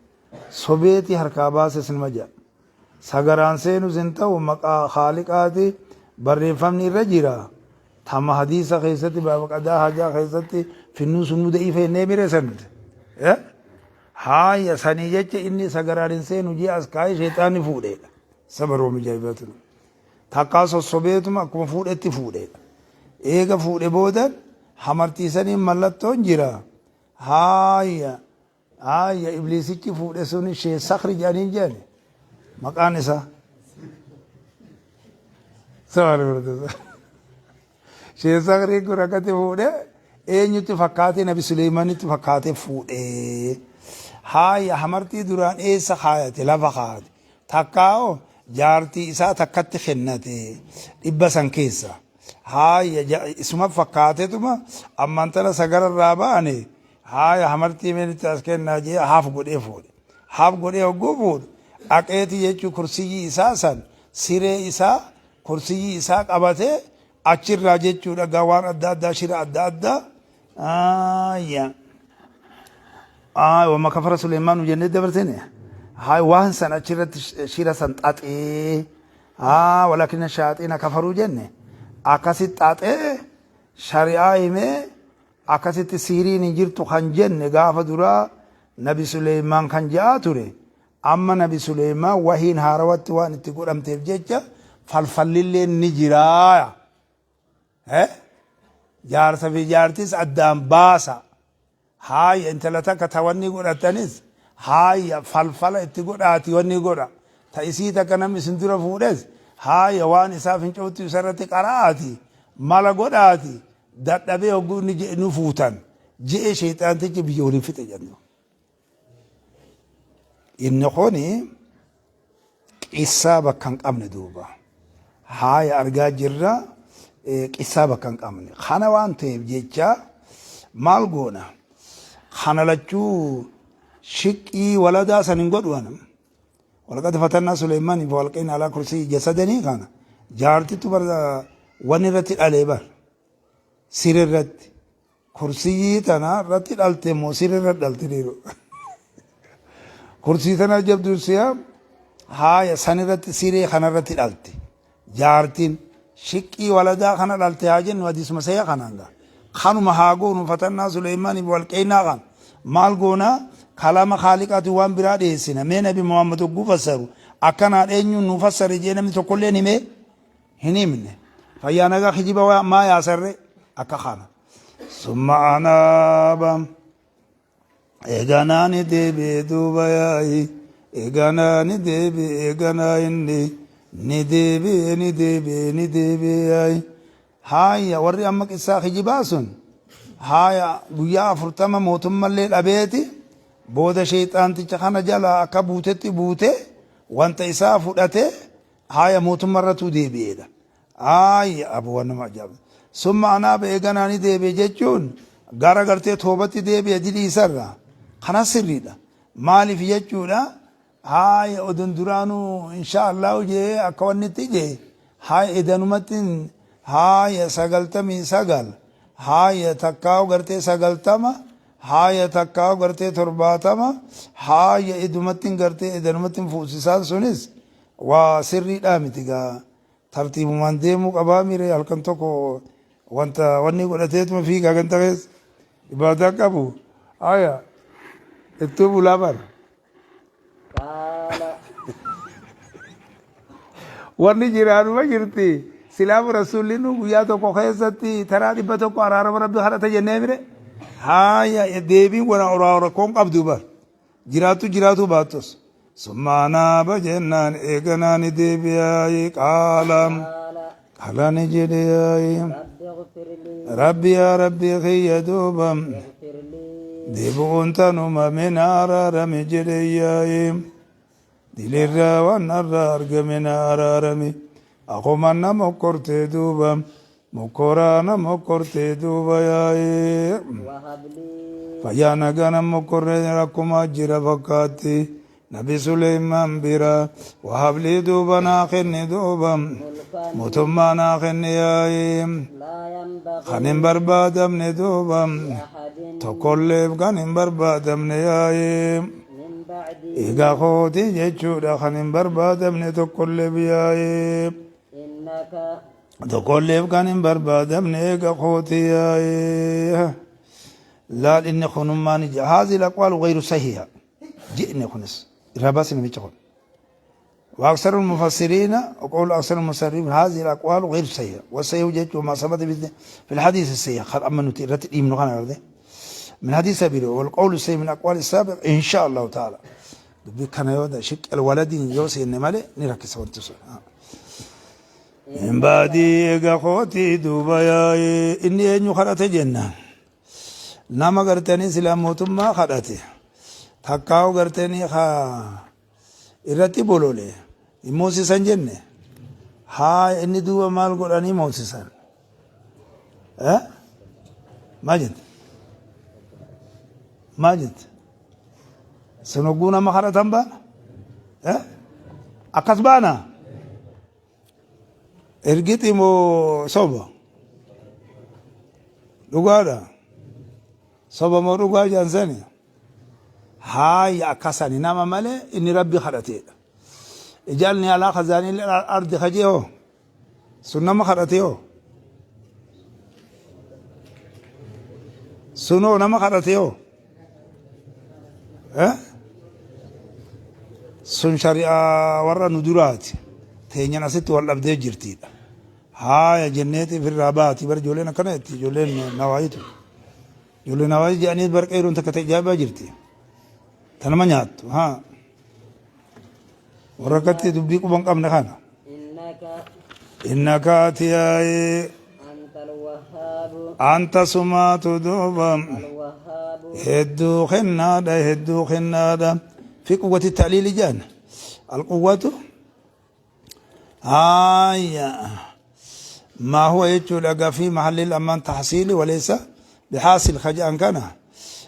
Sobeeti harkaa baase sinuma jedha. Sagaraan seenus hin ta'u maqaa haaliqaati barreeffamni irra jira. Tama hadiisa keessatti baaba qadaa hajaa keessatti finnuu sunuu da'iifa jennee mire san nuti. Haaya sanii jecha inni sagaraan hin seenu ji'a as kaa'ee shayxaanni fuudheedha. Sabaroo mijaa'ibatu. Takkaa sossobeetuma akkuma fuudhetti fuudheedha. Eega fuudhe boodan hamartii saniin mallattoon jira. Haaya haaya ibliisichi fuudhe sun shee sakri jedhaniin jedhani maqaan isaa. Shee sakriin kun akkatti fuudhe eenyutti fakkaatee Nabi Suleeymanitti fakkaatee fuudhe. Haaya hamartii duraan eessa kaayate lafa kaayate. Takkaa hoo jaartii isaa takkatti kennate dhibba san keessa. Haaya isuma fakkaatetuma ammaan tana sagara irraa ba'ane haaya hamartii meenitti as kennaa jee haaf godhee fuudhe. Haaf godhee hogguu fuudhu dhaqeeti jechuu kursiyyii isaa san siree isaa kursiyyii isaa qabatee achirraa jechuudha gaa waan adda addaa shira adda addaa haaya. Wama kafara Suleymaanu jennee dabarsine. Haa waan san achirratti shira san xaxee haa walakina shaaxiina kafaruu jenne akkasitti xaxee shari'aa himee akkasitti siiriin hin jirtu kan jenne gaafa duraa Nabi Suleymaan kan je'aa ture. Amma Nabi Suleymaan wahiin haarawatti waan itti godhamteef jecha falfallilleen ni jiraa. Eh? Jaarsa fi jaartis addaan baasa. Haaya intala takka ta wanni godhatanis haaya falfala itti godhaati wanni godha. Ta isii takka namni isin dura fuudhes haaya waan isaa fincooftu isarratti qara'aati mala godhaati dadhabee hogguu inni je'e nu fuutan je'e sheexaantichi biyya waliin fixe jennu. Inni kuni qissaa bakka hin qabne duuba. Haaya argaa jirra qissaa bakka hin qabne. Kana waan ta'eef jecha maal goona? Kana lachuu shiqqii waladaa san hin godhu ana. Walaqad fatannaa Suleymaanii fa alqaynaa alaa kursii jasadanii kana jaartittu bar wanni irratti dhalee bar siree irratti Kursiyii tana irratti dhalte moo siree irra dhalte dhiiroo? Kursii tana jabduun si'a haaya san irratti siree kana irratti dhalte. Jaartiin shiqqii waladaa kana dhalte haa jennu hadiisuma seeya kanaan gaa. Kanuma haa goonu fatannaa Suleymaaniif walqeynaa kan maal goonaa kalaama kaaliqaati waan biraa dhiyeessina mee nabi Muhammad hogguu fassaru akkanaan eenyuun nu fassare jee namni tokkolleen himee hin himne. Fayyaa nagaa kijiba maa yaasarre akka kana. Summa anaaba eeganaa ni deebi'e duuba yaa'i eeganaa ni deebi'e eeganaa inni ni deebi'e ni deebi'e ni deebi'e yaa'i. Haaya warri amma qissaa kijibaa sun haaya guyyaa 40 mootummallee dhabeeti booda sheexaanticha kana jalaa akka buutetti buute wanta isaa fudhate haaya mootummarratuu deebi'eedha. Ayi abu waan nama ajaa'iba. Summa anaaba eeganaa ni deebi'e jechuun gara gartee toobatti deebi'e dilii isarraa. Kana sirriidha. Maaliif jechuudha haaya odon duraanuu insha Allahu jee akka wanni itti jee haaya edanumatti haaya 99 haaya takkaa gartee 90 haaya takkaa gartee 70 haaya edumatti gartee edanumatti fuusisaan sunis waa sirriidhaa miti gaa. Tartiibumaan deemuu qabaa mire halkan tokko wanta wanni godhateetuma fiigaa ganda keessa ibaadaa qabu aya ittuu bulaa bara. Qaala. Wanni jiraanuma jirti silaafu rasuulli nu guyyaa tokko keessatti taraa 100 araarama rabbi kadhata jennee mire haaya deebiin wana rakkoon qabdu bara. Jiraattu jiraatuu baattus. Summa anaaba jennaan eeganaa ni deebi'aayi qaala. Qaala. Qaala ni jedheeyaayi. Rabbi ighfir lii. Rabbi yaa Rabbi kiyya duuba. Ighfir lii. Deebi'uun tanuma mina araarami jedheeyaayi. Dilirraa waan narraa argame na araarami. Akkuma na mokkortee duuba. Mokkoraa na mokkortee duuba yaa'ee. Wahab lii. Fayyaa nagaa na mokkorree rakkuma jira fakkaatti. Nabi Suleymaan bira. Wahab lii duuba naa kenni duuba. Mulkan. Mootummaa naa kenni yaa'ee. Laa yanbagii. Kan hin barbaadamne duuba. Li ahadin. Tokkolleef kan hin barbaadamne yaa'ee. Min ba'dii. Egaa kooti jechuudha kan hin barbaadamne tokkolleef yaa'ee. Innaka. Tokkolleef kan hin barbaadamne eega kooti yaa'ee. Laal inni kunummaan ija haazil aqwaalu gayru sahiha ji'ni kunis irraa baasi namicha kun. وأكثر المفسرين وقول أكثر المفسرين هذه الأقوال غير صحيحة والصحيح جت ما ثبت في الحديث الصحيح خل أما نتي من خان من حديث سبيل والقول الصحيح من أقوال السابق إن شاء الله تعالى دبي كان يودا شك الولد يوسي إن مالي نركز وانتصر من بعدي eega kootii duuba yaa'ee inni eenyu kadhate jennaan nama gartanii silaa mootummaa kadhate takkaa'u gartanii ka irratti bolole hin moosisan jenne haa inni duuba maal godhanii moosisan eh maal jette maal jette sun hogguu nama kadhatan baana eh akkas baana Ergixi moo soba? Dhugaadha. Soba moo dhugaa jaansani? Haaya akkasani nama malee inni Rabbi kadhateedha. Ij'alnii alaa khazaa'inil ardi ka jee hoo? Sun nama kadhate hoo? Sun hoo nama kadhate hoo? Eh? Sun shari'aa warra nu duraati. Teenyan asitti wal dhabdee jirtiidha. Haaya jenneeti ifirraa baati bar ijoolleen akkana jetti ijoolleen nawaayitu. Ijoolleen nawaayi jedhanii bar qeeroon takka ta'e ajaa'ibaa jirti. Ta nama nyaattu haa. Warra akkatti dubbii quba hin qabne kana. Innaka. Innaka ati yaa'ee. Antal wahhaabu. Anta sumaatu duuba. Alwahhaabu. Hedduu kennaadha hedduu kennaadha. Fi quwwati ta'liili jedhan. Alquwwatu. Haaya. Maa huwa jechuudha egaa fi mahallil ammaan tahsiili walaysa bihaasil ka jedhan kana.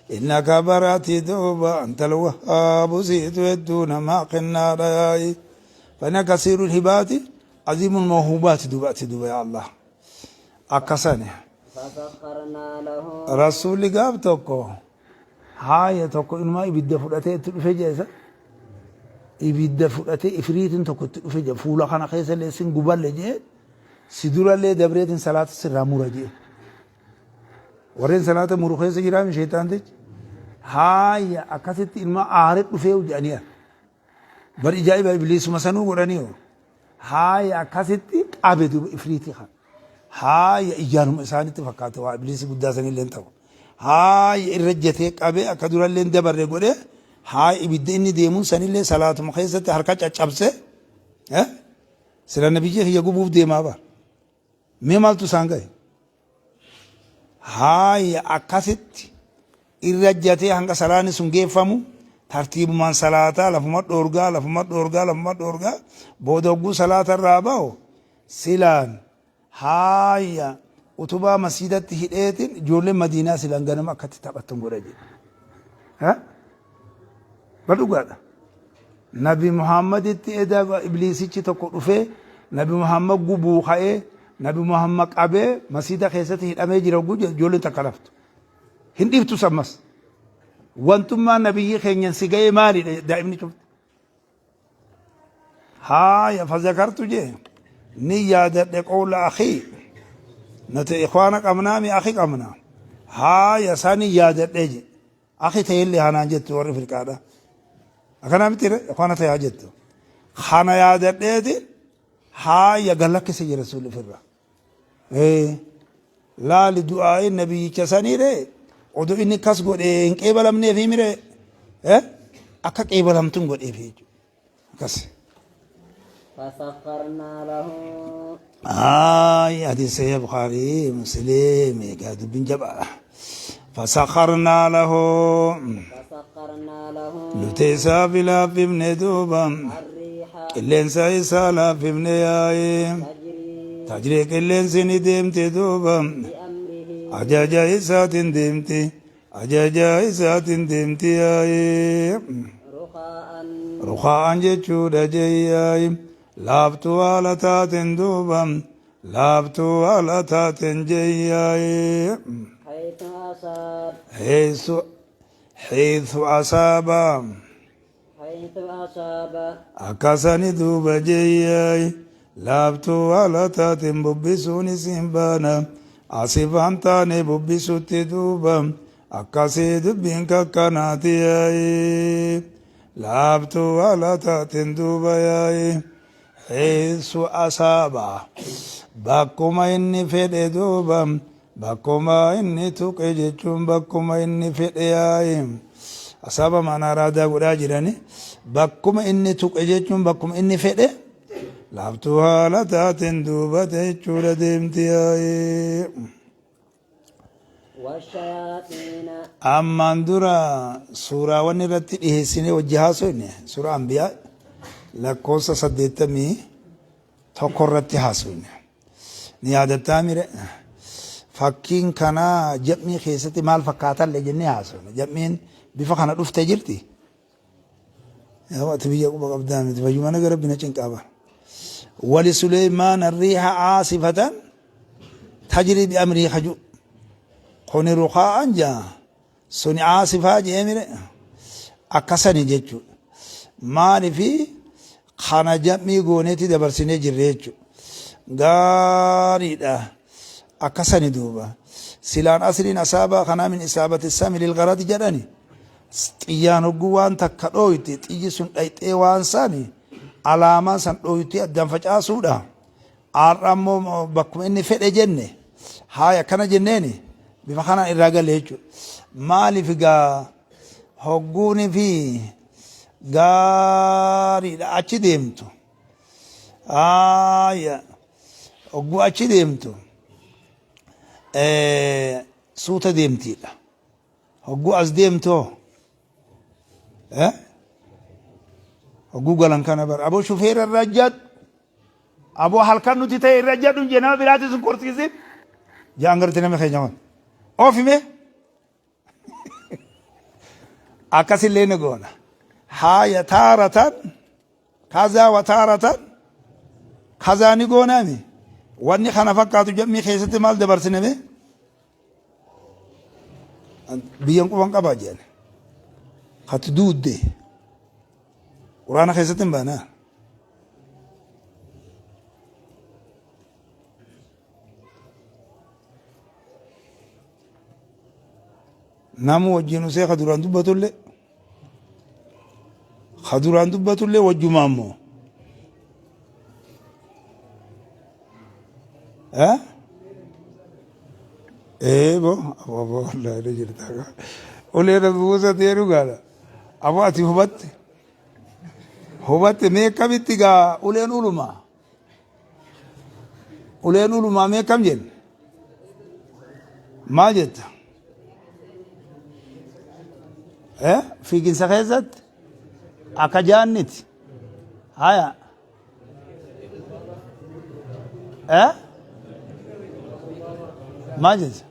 Innaka barati duuba antal wahhaabu siitu hedduu namaa kennaadha yaa'i. Fana kasiirul hibaati aziimul mawhubaati duuba ati duuba yaa Allah. Akkasani. Fasakkarnaa lahu. Rasuulli gaaf tokko Haaya tokko inumaa ibidda fudhatee itti dhufe jedhe isa. Ibidda fudhatee ifriitiin tokko itti dhufe jedhe fuula kana keessa illee sin guballe jedhe si durallee dabreetiin salaata sirraa mura jedhe. Warreen salaata muru keessa jiraami sheexaantichi. Haaya akkasitti ilma aare dhufee jedhanii bar ijaa'iba ibliisuma sanuu godhanii hoo. Haaya akkasitti qabe duuba ifriitii kana. Haaya ijaanuma isaanitti fakkaate waa ibliisi guddaa sanillee hin ta'u. Haaya irra jetee qabee akka durallee hin dabarre godhee haaya ibidda inni deemuun sanillee salaatuma keessatti harka caccabsee sila nabiyyi kiyya gubuuf deemaa bara. Mee maaltu isaan gahe? Haaya akkasitti irra ejjatee hanga salaanni sun geeffamu tartiibumaan salaataa lafuma dhoorgaa lafuma dhoorgaa lafuma dhoorgaa booda hogguu salaata irraa bahu silaan haaya utubaa masjidatti hidheetiin ijoolleen madiinaa silaan ganama akkatti taphattan godha jedhe. Bar dhugaadha. Nabi Muhammaditti eda ibliisichi tokko dhufee Nabi Muhammad gubuu ka'ee Nabi Muhammad qabee masiida keessatti hidhamee jira hogguu jedhu ijoolleen takka laftu. Hin dhiiftus ammas. Wantummaa nabiyyi keenyan si ga'ee maalidha daa'imni cufti. Haaya fazakartu jee ni yaadadhe qawla akii nuti ikhwaana qabnaa mi akii qabna haaya sani yaadadhe jee Akhi ta'ellee hanaan jettu warri firqaadha. Akkanaa miti re kana ta'aa jettu. Kana yaadadheeti haaya galakkise jira rasuulli ofirraa. Laali du'aa'iin nabiyyicha sanii ree odoo inni akkas godhee hin qeebalamneefi miree akka qeebalamtuun godheefi jechuudha. Akkas. Fasakkarnaa lahu. Ay, hadiis sahih Bukhari, Muslim, egaa dubbiin jabaadha. Fasakkarnaa lahu. Fasakkarnaa lahu. Nuti isaaf laaffifne duuba. Arriiha. Qilleensa isaa laaffifne yaa'i. Tajrii. Tajrii qilleensi ni deemti duuba. Bi'amrihi. Ajaja isaatiin deemti. Ajaja isaatiin deemti yaa'i. Rukaa'an. Rukaa'an jechuudha jeyyaa'i. Laaftuu haala taateen duuba. Laaftuu haala taateen jeyyaa'i. Haythu asaab. Heessu heessu asaaba. Haythu asaaba. Akkasani duuba jeyyaa'i. Laaftuu haala taateen bubbisuun isin baana. Asifaan taane bubbisutti duuba. Akkasii dubbiin kakkanaati yaa'i. Laaftuu haala taateen duuba yaa'i. Heessu asaaba. Bakkuma inni fedhe duuba. Bakkuma inni tuqe jechuun bakkuma inni fedhe yaa'i. Asaaba maanaa raadaa godhaa jirani. Bakkuma inni tuqe jechuun bakkuma inni fedhe. Laaftuu haala taateen duuba jechuudha deemti yaa'i. Washayaaxiina. Ammaan dura suuraawwan irratti dhiheessinee wajji haasofne suuraa Anbiyaa lakkoofsa 81 irratti haasofne. Ni yaadattaa mire? Fakkiin kanaa jam'ii keessatti maal fakkaatallee jennee haasofne. Jam'iin bifa kana dhufte jirti. Yaa ati biyya quba qabdaa miti fayyuma naga rabbi na cinqaa bara. Wali Suleymaan riiha aasifatan tajrii bi amrii kaju. Kuni rukaa'an jaa suni aasifaa jee mire. Akkasani jechuudha. Maalifi kana jam'ii gooneeti dabarsinee jirre jechuudha. Gaariidha. Akkasani duuba. Silaan asliin asaabaa kanaa min isaabati sami lilgaradi jedhani. Xiyyaan hogguu waan takka dhooyte xiyyi sun dhayxee waan sani alaamaa san dhooytee addaan facaasuudha. Har'a ammoo bakkuma inni fedhe jenne haaya akkana jenneeni bifa kanaan irraa gale jechuudha. Maaliif egaa hogguuni fi gaariidha achi deemtu. Haaya hogguu achi deemtu suuta deemtiidha. Hogguu as deemtu hoo hogguu galan kana bara aboo shufeera irraa jadhu aboo halkan nuti ta'e irra jadhu hin jee nama biraati sun korsiisin jaan garti nama keenya kun oofime akkasillee ni goona haaya taaratan kazaa wa taaratan kazaa ni goonaami wanni kana fakkaatu jammii keessatti maal dabarsiname Biyyan quban qabaa jedhan. Kati duudde. Quraana keessatti hin baanaa. Namu wajjin usee ka duraan dubbatullee ka duraan dubbatullee wajjumaa immoo. Eh? Ee bo abo abo wallahi ni jirta. Ulee rabbi Musa ta'ee dhugaadha. Abo ati hubatte. Hubatte mee akkamitti gaa uleen ulumaa. Uleen ulumaa mee akkam jenne? Maal jetta? Eh? Fiiginsa keessatti akka jaanniti. Haya. Eh? Maal jetta?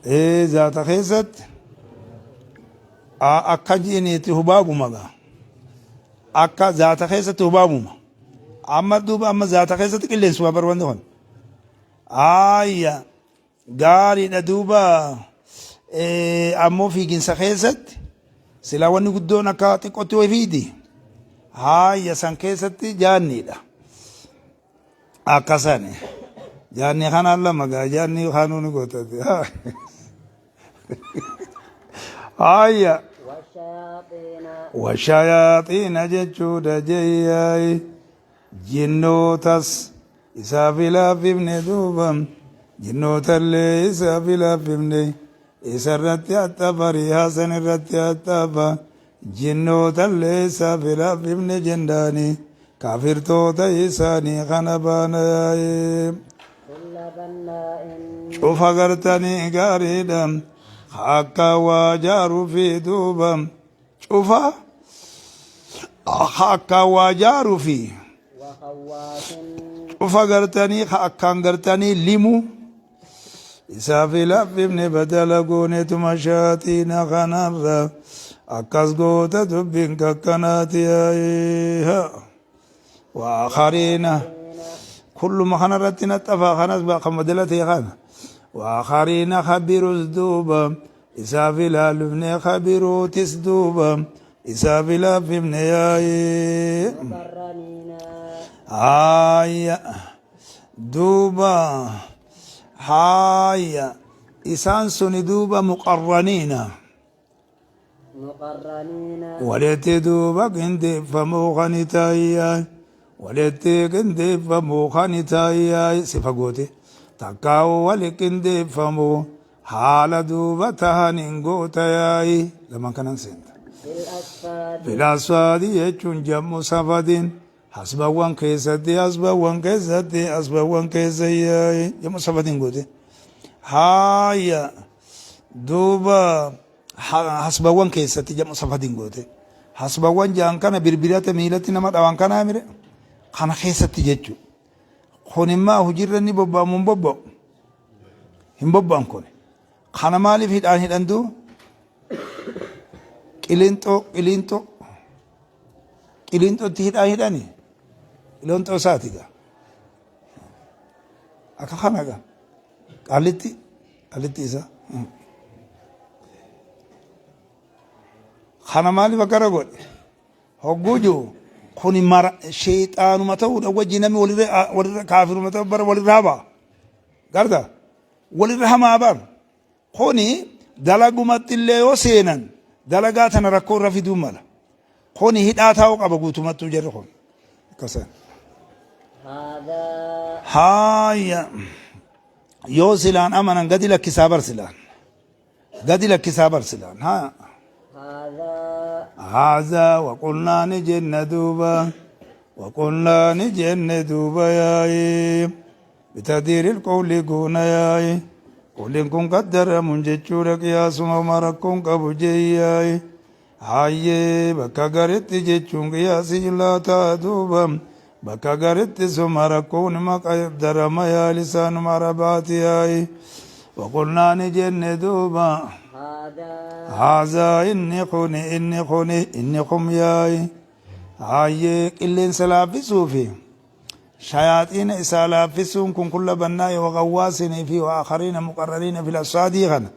Ee zaata keessatti akka jiiniitti hubaabuma gaa. Akka zaata keessatti hubaabuma. Amma duuba amma zaata keessatti qilleensuma bar wanti kun. Aayya gaariidha duuba ammoo fiiginsa keessatti silaa wanni guddoon akka xiqqootti wayi fiidi. Haayya san keessatti jaanniidha. Akkasani. Jaanni kanaan lama gaa jaanni kaanuu ni gootate. Haayya. والشياطين Washayaaxiina jechuudha jeeyyaay jinnootas isaaf ilaaffifne duuba jinnootallee isaaf ilaaffifne isarratti haxxafa riyaasan irratti haxxafa jinnootallee isaaf ilaaffifne jennaani kaafirtoota isaanii kana baana yaa'ee. كل بناء Cufa gartanii gaariidha akka waa jaaru fi duuba cufa akka waa jaaru fi وخواف cufa gartanii akkaan gartanii limu isaaf laaffifne badala goonetuma shaatiina kanarra akkas goota dubbiin kakkanaati yaa'ee وآخرين كل ما خنا رتنا اتفا خناس بقى مدلتي خنا وآخرين خبروا دوبا إسافلا لبني خبروا تسدوبا إسافلا في ابن ياي مقرنين آية دوبا هايا إسان سني دوبا مقرنين Muqarraniina. Walitti duuba qindeeffamuu kan taayyaay walitti qindeeffamuu kan taayyaay sifa goote takkaa'u wali qindeeffamuu haala duuba tahaniin goota yaayi lamaan kanan seenta. Fil asfaadi. Fil asfaadi jechuun jammu safadin hasbawwan keessatti hasbawwan keessatti hasbawwan keessa yaayi jammu safadin goote. Haaya duuba hasbawwan keessatti jam'u safadin goote. Hasbawwan ja'an kana birbirata miilatti nama dhawan kanaa mire kana keessatti jechu. Kun immaa hojiirra inni bobba'amu hin bobba'u. Hin bobba'an kun. Kana maaliif hidhaan hidhantu? Qilinxoo qilinxoo qilinxootti hidhaa hidhani. Qilinxoo isaati gaa. Akka kana gaa. Qaallitti qaallitti isaa. Kana maaliif akkana godhe? Hogguu jiru kuni mara sheexaanuma ta'uudha wajji namni walirra walirra kaafiruma ta'u bara walirraa ba'a. Garta walirra hamaa bar. Kuni dalagumatti illee yoo seenan dalagaa tana rakkoo irra fiduu mala. Kuni hidhaa taa'uu qaba guutumattuu jarri kun. Akkasan. Haadhaa. Haaya yoo silaan amanan gadi lakkisaa bar silaan. Gadi lakkisaa bar silaan. Haa. Haadhaa. Haazaa waqulnaa ni jenna duuba. Waqulnaa ni jenne duuba yaa'ii. Bitadiiril qawli goona yaa'i. Qawliin kun qaddaramun jechuudha qiyaasuma homaa rakkoon qabu je'i yaa'i. Hayyee bakka garitti jechuun qiyaasii laataa duuba bakka garitti suma rakkoon ima qaddarama yaa lisaanuma arabaati yaa'i. Waqulnaa ni jenne duuba. Haadhaa. Haazaa inni kuni inni kuni inni kum yaa'i. Hayyee qilleensa laaffisuufi. Shayaaxiina isaa laaffisuun kun kulla bannaa'i wa gawwaasinii fi wa aakhariina muqarrariina fil assaadii kana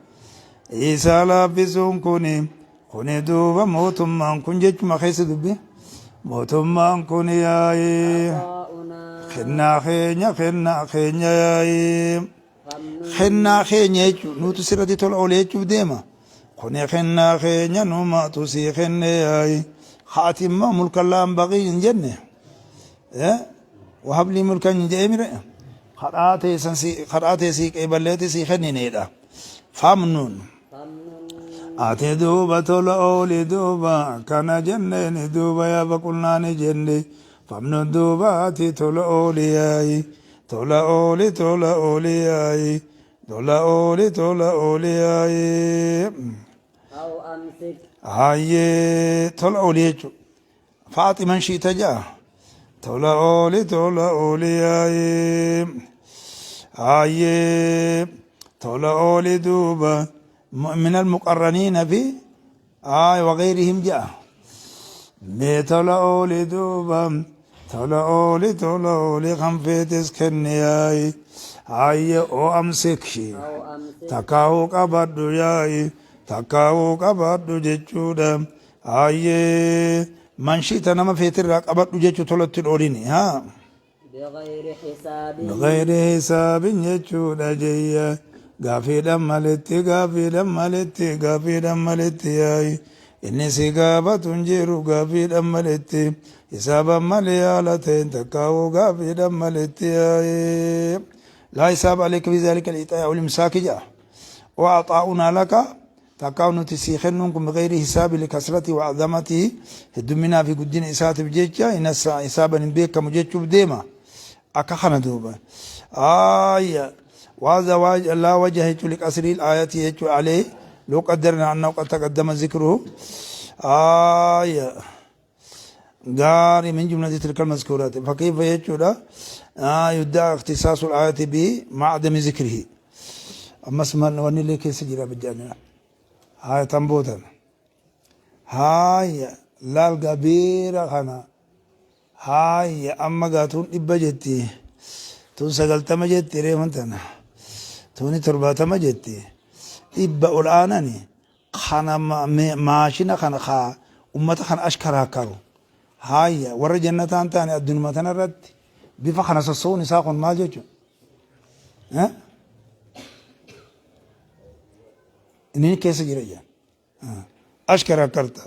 isaa laaffisuun kuni kuni duuba mootummaan kun jechuma keessa dubbi mootummaan kun yaa'ii Ataa'unaa. kennaa keenya kennaa keenya yaa'ii Famnun. kennaa keenya jechuun nutu sirratti tola oole jechuuf deema kuni kennaa keenya numaatu sii kenne yaa'ii haati immoo mulkan laan baqii hin jenne Wahablii mulkan hin jedhee mire kadhaa teessan si kadhaa tee sii qeeballeeti sii kennineedha. Famnuun ati duuba tola ooli duuba kana jenneeni duuba yaa baqulnaani jenne famnuun duuba ati tola ooli yaayi tola ooli tola ooli yaayi tola ooli tola ooli yaayi. Aw amsik. Hayyee tola ooli jechuudha. Faaximan shiita ja'a. Tola ooli tola ooli yaa'ee. Hayyee tola ooli duuba min almuqarraniina fi wagayrihim ja'a. Mee tola ooli duuba tola ooli tola ooli kan feetes kenni yaa'i. Hayyee oo amsik Aw amsik. takkaa'uu qabadhu yaa'i takkaa'uu qabadhu jechuudha. Hayyee man shi'ta nama feetirraa qabadhu jechuu tolatti hin oolini. Haa. Bighayri hisaabin. Bighayri hisaabin jechuudha jeyya. Gaafiidhaan maletti gaafiidhaan maletti gaafiidhaan maletti yaa'i. Inni si gaafatu hin jiru gaafiidhaan maletti. Hisaaban malee haala ta'een takkaa'uu gaafiidhaan maletti yaa'i. Laa hisaaba aleyka fi zaalika al-ixaa'i awil imsaaki ja'a. Wa axaa'unaa laka Takkaa nuti sii kennuun kun bighayri hisaabi likasrati wa azamatihi heddumminaa fi guddina isaatiif jecha hin hisaaban hin beekamu jechuuf deema akka kana duuba aaya waza laa wajha jechuun liqasrii aayati jechuun alee loo qaddarna annahu qad taqaddama zikruhu aaya gaarii min jumlati tilka almazkuuraati fakkeeffa jechuudha yuddaa ikhtisaasu aayati bi ma'adami zikrihi ammas wanni illee keessa jira bijjaani haaya tan bootan haaya laal gabeera kana haaya amma gaa tun dhibba jetti tun 90 jetti reefan tana tuni 70 jetti dhibba ol aanani Kana maashina kana ka ummata kana ashkaraakkaru haayya warra jannataa hin taane addunuma tana irratti bifa kana sosso'uun isaa kun maal jechuudha? Inni keessa jira jedhan. Ashkaraakkarta.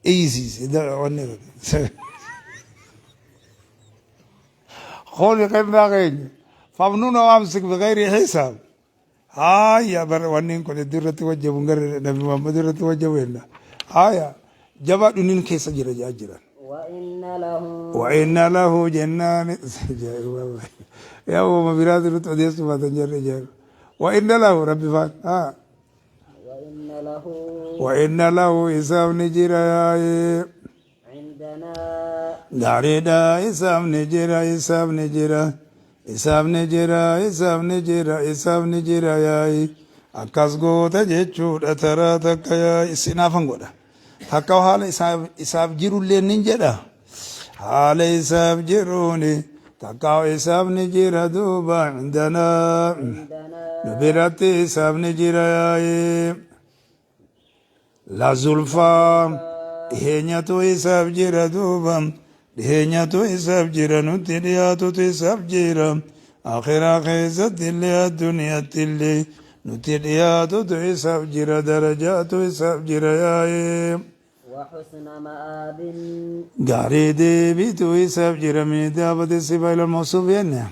Iyyisiise wanni irratti. Kuni kennaa keenya. Famnuun amsik bigayri hisaab. Haaya bar wanni kun iddoo irratti wajjabu hin garre Nabi Muhammad irratti wajjabu jenna. Haaya jabaa dhunnin keessa jira jaa jiran. Wa inna lahu. Wa inna lahu jennaan yaa uuma biraatu nutti odeessuu baatan jarri jaaru. Wa inna lahu rabbi faan. Haa. Wa inna lahu. Wa inna lahu isaaf ni jira yaa'ee. Cindanaa. Gaariidha isaaf ni jira isaaf ni jira isaaf ni jira isaaf ni jira isaaf ni jira yaa'i akkas goota jechuudha taraa takka yaa'i sinaafan godha takka haala isaaf isaaf jirullee nin jedha haala isaaf jiruuni takka isaaf ni jira duuba cindanaa Cindanaa. nu biratti isaaf ni jira yaa'i. La zulfaa dhiheenyatu isaaf jira duuba dhiheenyatu isaaf jira nutti dhiyaatutu isaaf jira akhiraa keessatti illee addunyaatti illee nutti dhiyaatutu isaaf jira darajaatu isaaf jira yaa'ee. وحسن مآب Gaarii deebitu isaaf jira min idaafati sifa ila mawsuuf jenne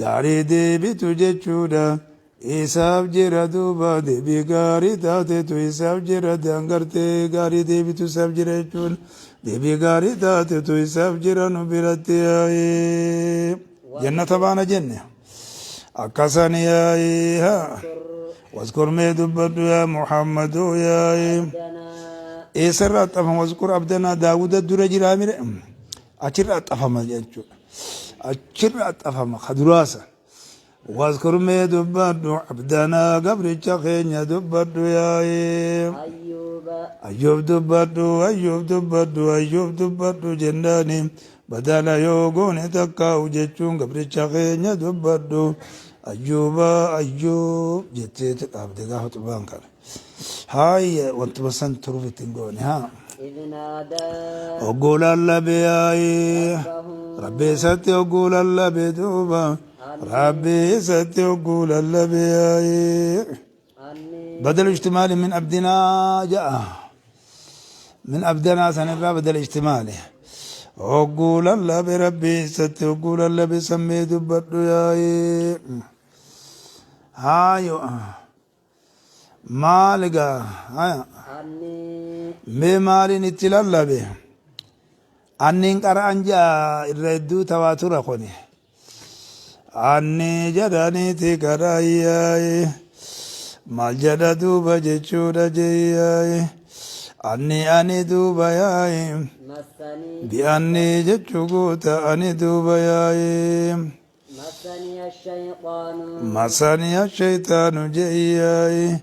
gaarii deebitu jechuudha isaaf jira duuba deebii gaarii taatetu isaaf jira dangartee gaarii deebitu isaaf jira jechuun deebii gaarii taatetu isaaf jira nu biratti yaa'ee jannata baana jenne akkasan yaa'ee haa واذكر mee dubbadhu yaa Muhammadoo yaa'ee عبدنا eessarraa axxafama واذكر عبدنا Daawuda dura jiraa mire achirra axxafama jechuudha achirra axxafama kaduraasa واذكر mee dubbadhu عبدنا gabricha keenya dubbadhu yaa'ee أيوب Ayyuub dubbadhu Ayyuub dubbadhu Ayyuub dubbadhu jennaani badala yoo goone takkaa'u jechuun gabricha keenya dubbadhu Ayyuuba Ayyuub jetteeti dhaabde gaafa xubaan kana haaya wantuma san turuuf ittiin goone haa إذ نادى ogguu lallabe yaa'ee ربه rabbi isatti ogguu lallabe duuba rabbi isatti ogguu lallabe yaa'ee أني بدل اشتمال من عبدنا جاء من عبدنا سنرى بدل اشتماله ogguu lallabe rabbi isatti ogguu lallabe sammee dubbadhu yaa'ee haayo maaligaa haya أني mee maaliin itti lallabe anniin qara'an ja'a irra hedduu tawaatura kuni anni jedhaniiti qara'ayyaaye maal jedha duuba jechuudha jeyyaaye anni ani duuba yaaye مسني bi'anni jechuu guuta ani duuba yaaye مسني الشيطان مسني الشيطان jeyyaaye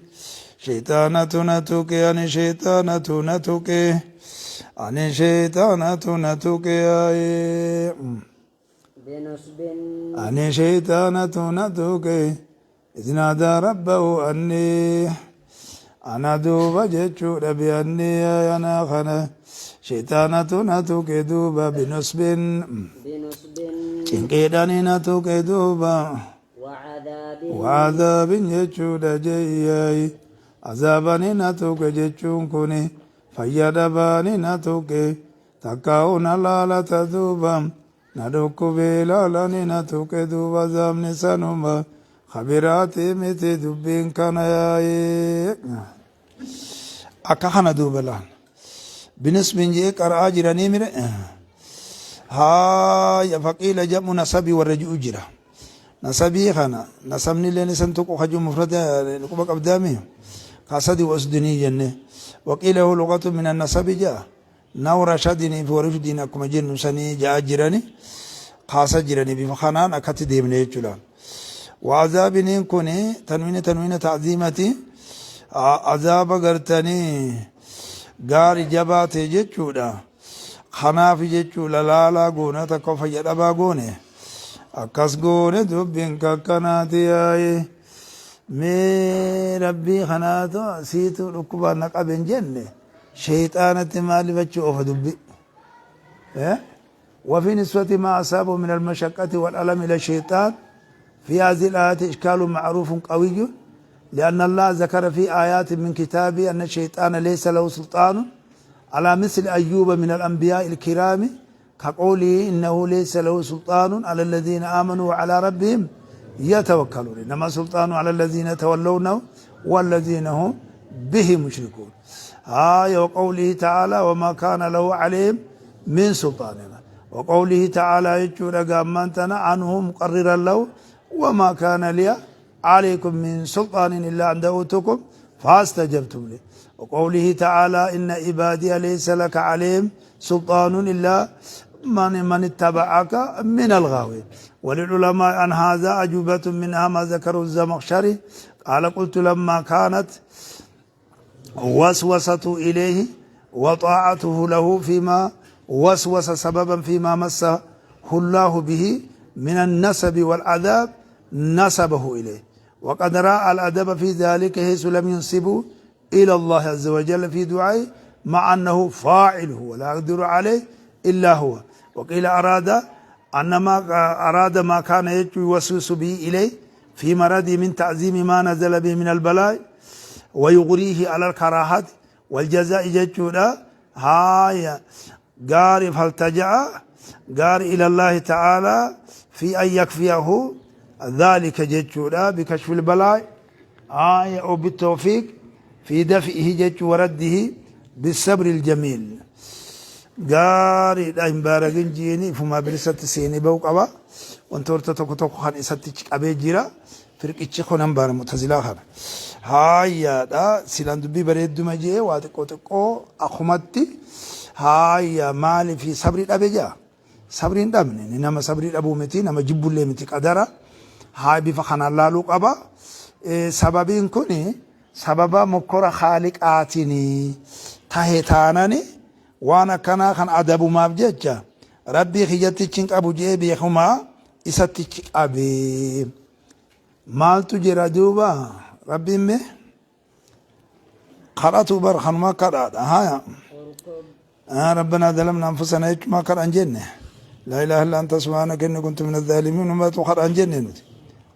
shayxaanatu na tuqe ani shayxaanatu na tuqe ani shayxaanatu na tuqe yaaye بنصب ani shayxaanatu na tuqe إذ نادى ربه أني أنا duuba jechuudha بأني أنا kana shayxaanatu na tuqe duuba بنصب بنصب cinqiidhani na tuqe duuba وعذاب وعذاب jechuudha jeyyaayi azaabani na tuqe jechuun kuni fayya dhabaani na tuqe takkaa'u na laalata duuba na dhukkubee laalani na tuqe duuba azaabni sanuma khabiraati miti dubbiin kana yaa'ee akka kana duuba laan بنصب jee qara'aa jiranii mire haaya فقيل جمع نصب warra ji'u jira nasabii kana nasabni illeen isan tuqu kaju mufrada quba qabdaami kasadi wasdinii jenne وقيل هو لغة من النسب جاء نور رشدني في ورشدين akkuma jennu sanii ja'a jirani kaasa jirani bifa kanaan akkatti deemne jechuudha وعذاب kun تنوين تنوين تعظيمة azaaba gartanii gaari jabaate jechuudha kanaaf jechuu lalaalaa goone takka fayya dhabaa goone akkas goone dubbiin kakkanaati yaaye mee rabbii kanaatu siitu dhukkubaan na qabe hin jenne shayxaanatti maaliif achi oofa dubbi وفي نسبة ما أصابه من المشقة والألم إلى الشيطان في هذه الآيات إشكال معروف قوي لأن الله ذكر في آيات من كتابه أن الشيطان ليس له سلطان على مثل أيوب من الأنبياء الكرام كقوله إنه ليس له سلطان على الذين آمنوا وعلى ربهم يتوكلون إنما سلطان على الذين يتولونه والذين هم به مشركون آية وقوله تعالى وما كان له عليهم من سلطان وقوله تعالى يجور قامنتنا عنه مقررا له وما كان لي عليكم من سلطان إلا أن دعوتكم فاستجبتم لي وقوله تعالى إن عبادي ليس لك عليهم سلطان إلا من اتبعك من الغاوين وللعلماء عن هذا أجوبة منها ما ذكره الزمخشري قال قلت لما كانت وسوسته إليه وطاعته له فيما وسوس سببا فيما مسه الله به من النصب والعذاب نسبه إليه وقد رأى الأدب في ذلك حيث لم ينسبوا إلى الله عز وجل في دعائه مع أنه فاعله ولا يقدر عليه إلا هو. وقيل أراد أن ما أراد ما كان يوسوس به إليه في مرضه من تعظيم ما نزل به من البلاء ويغريه على الكراهة والجزاء جتشودا هاي قال فالتجأ قال إلى الله تعالى في أن يكفيه ذلك جتشودا بكشف البلاء آية أو بالتوفيق في دفئه جتش ورده بالصبر الجميل. Gaariidha hin baaragin jiini ifumaa bilisatti seenee ba'uu qaba. Wantoota tokko tokko kan isatti qabee jira. Firqichi kun hin baara mu'tazilaa kana. Haayyaadha silaan dubbii bareedduma jee waa xiqqoo xiqqoo akkumatti haayya maaliif sabrii dhabe jaa. Sabrii hin dhabne inni nama sabrii dhabuu miti nama jibbullee miti qadara haa bifa kanaan laaluu qaba. Sababiin kun sababa mokkora khaaliqaatiin tahe taanani waan akkanaa kan adabumaaf jecha rabbii kiyyattichi hin qabu jee beekumaa isattichi qabe. Maaltu jira duuba rabbiin mee kadhatu bar kanuma kadhaadha haya. ربنا ظلمنا أنفسنا jechuun kadhan jenne لا إله إلا أنت سبحانك إني كنت من الظالمين matu kadhan jenne nuti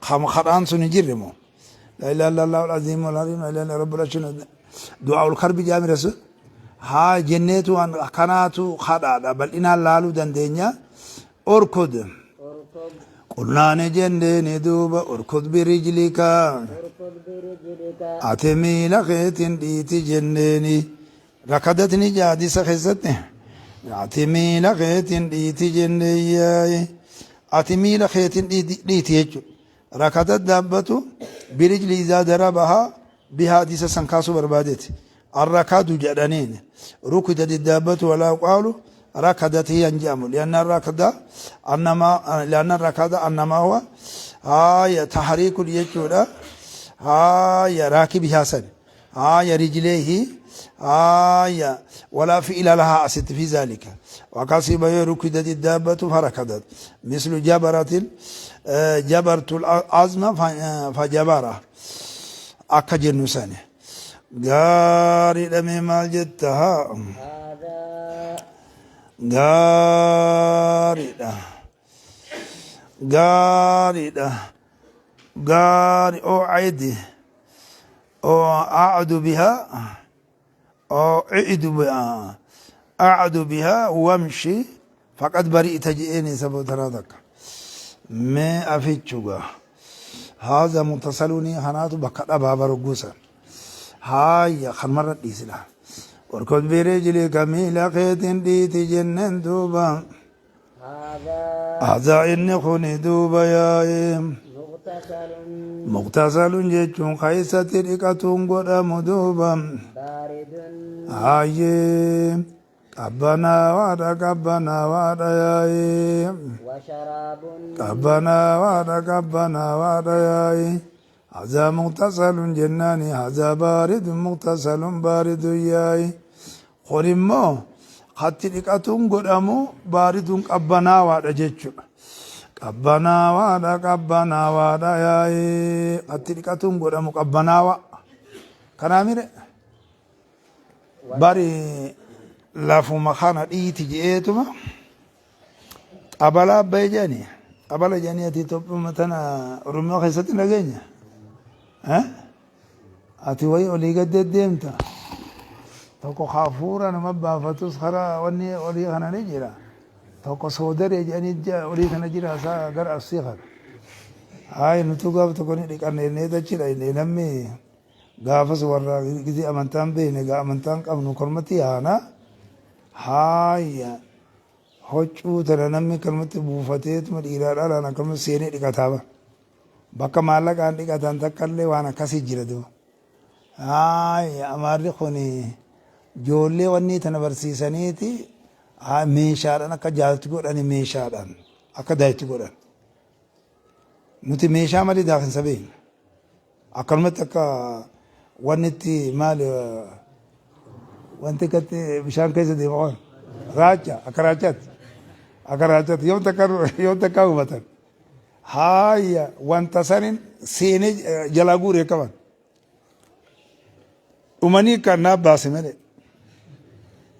kadhaan sun hin jirre moo لا إله إلا الله العظيم العظيم لا إله إلا رب العرش دعاء الكرب jaami rasul haa jenneetu waan kanaatu kadhaadha bal'inaan laaluu dandeenya اركض اركض قلنا ni jenneeni duuba اركض برجلك اركض برجلك ati miila keetiin dhiiti jenneeni rakadatni jaadisa keessatti ati miila keetiin dhiiti jenneeyyaaye ati miila keetiin dhiiti jechuudha. Rakadat daabbatu برجله إذا ضربها bihaa hadiisa san kaasuu barbaadeeti. الركض jedhaniin ركضت الدابة ولا يقال ركضت هي jedhamu لأن الركض أنما لأن الركض أنما هو هاي تحريك jechuudha. هاي راكبها سن هاي رجليه هاي ولا فعل لها أست في ذلك وكسب ركضت الدابة فركضت مثل جبرت جبرت العظم فجبره akka jennu sani gaariidha mee maal jetta haa هذا gaariidha gaariidha gaari أعد أو أعد بها أو أعد بها أعد بها وامشي فقد برئت je'eeni sababa takka mee afichuga هذا مغتسل kanaatu bakka dhabaa barugguusan haaya kan marra dhiisila اركض برجلك miila keetiin dhiiti jenneen duuba هذا هذا inni kuni duuba yaa'e مغتسل مغتسل jechuun keessatti dhiqatuun godhamu duuba بارد hayyee qabbanaawaadha qabbanaawaadha yaa'e وشراب qabbanaawaadha qabbanaawaadha yaa'e هذا مغتسل jennaani هذا بارد مغتسل بارد yaa'e kun immoo hatti dhiqatuun godhamu بارد qabbanaawaadha jechuudha. Qabbanaawaadha qabbanaawaadha yaa'e hatti dhiqatuun godhamu qabbanaawa. Kanaa mire bari lafuma kana dhiiti je'eetuma xabalaa abba'e jedhani xabala jedhanii ati Itoophiyaa tana Oromiyaa keessatti nageenya. Ati wayi olii gad deddeemta. Tokko hafuura nama baafatus karaa wanni olii kana ni jira. Tokko soodaree jedhanii olii kana jira isaa gara Arsii kana. Hayi nutu gaaf tokko ni dhiqanne inni achi dhaqne namni gaafas warra gizee amantaan beekne gaa amantaan qabnu kormatti yaana. Haaya huccuu tana namni kanumatti buufateetuma dhiiraa dhalaan akkanuma seenee dhiqataa bara. Bakka maallaqaan dhiqatan takka illee waan akkasii jira duuba. Haaya amaarri kun ijoollee wanni tana barsiisaniiti meeshaadhaan akka jaaltu godhani meeshaadhaan akka daayitti godhan. Nuti meeshaa malee daakinsa beekna. Akkanumatti akka wanni itti maali wanti akkatti bishaan keessa deema waan raacha akka raachaatti akka raachaatti yoom takka yoom takka hubatan. Haaya wanta sanin seenee jalaa guuree qaban. Dhumanii kan naa baase malee.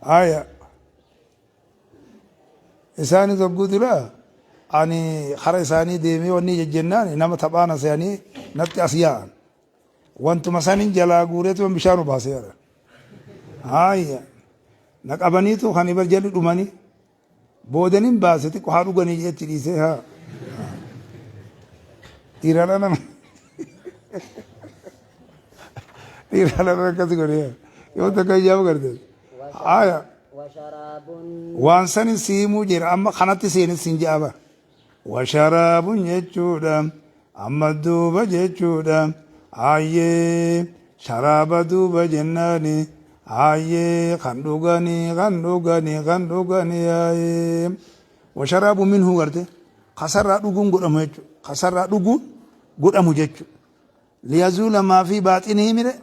Haya. Isaanis hogguu dura ani kara isaanii deemee wanni jejjennaan nama taphaana se'anii natti as yaa'an. Wantuma sanin jalaa guureetuma bishaan obaase jedhan. Haayya. Na qabaniitu kan ibar jalli dhumanii. Boodanin baase xiqqoo haa dhuganii jetti dhiisee haa. Dhiira dhala dhiira dhala akkas godhee yoo takka ijaaf garte. Haaya. وشراب Waan sanin si himuu jira amma kanatti seenis sin je'a bara. Washaraabun jechuudha. Amma duuba jechuudha. Hayyee sharaaba duuba jennaani. Hayyee kan dhuganii kan dhuganii kan dhuganii yaa'ee. Washaraabu minhu garte kasarraa dhuguun godhamu jechuudha. Kasarraa dhuguun godhamu jechuudha. Liyazuula maa fi baaxinii mire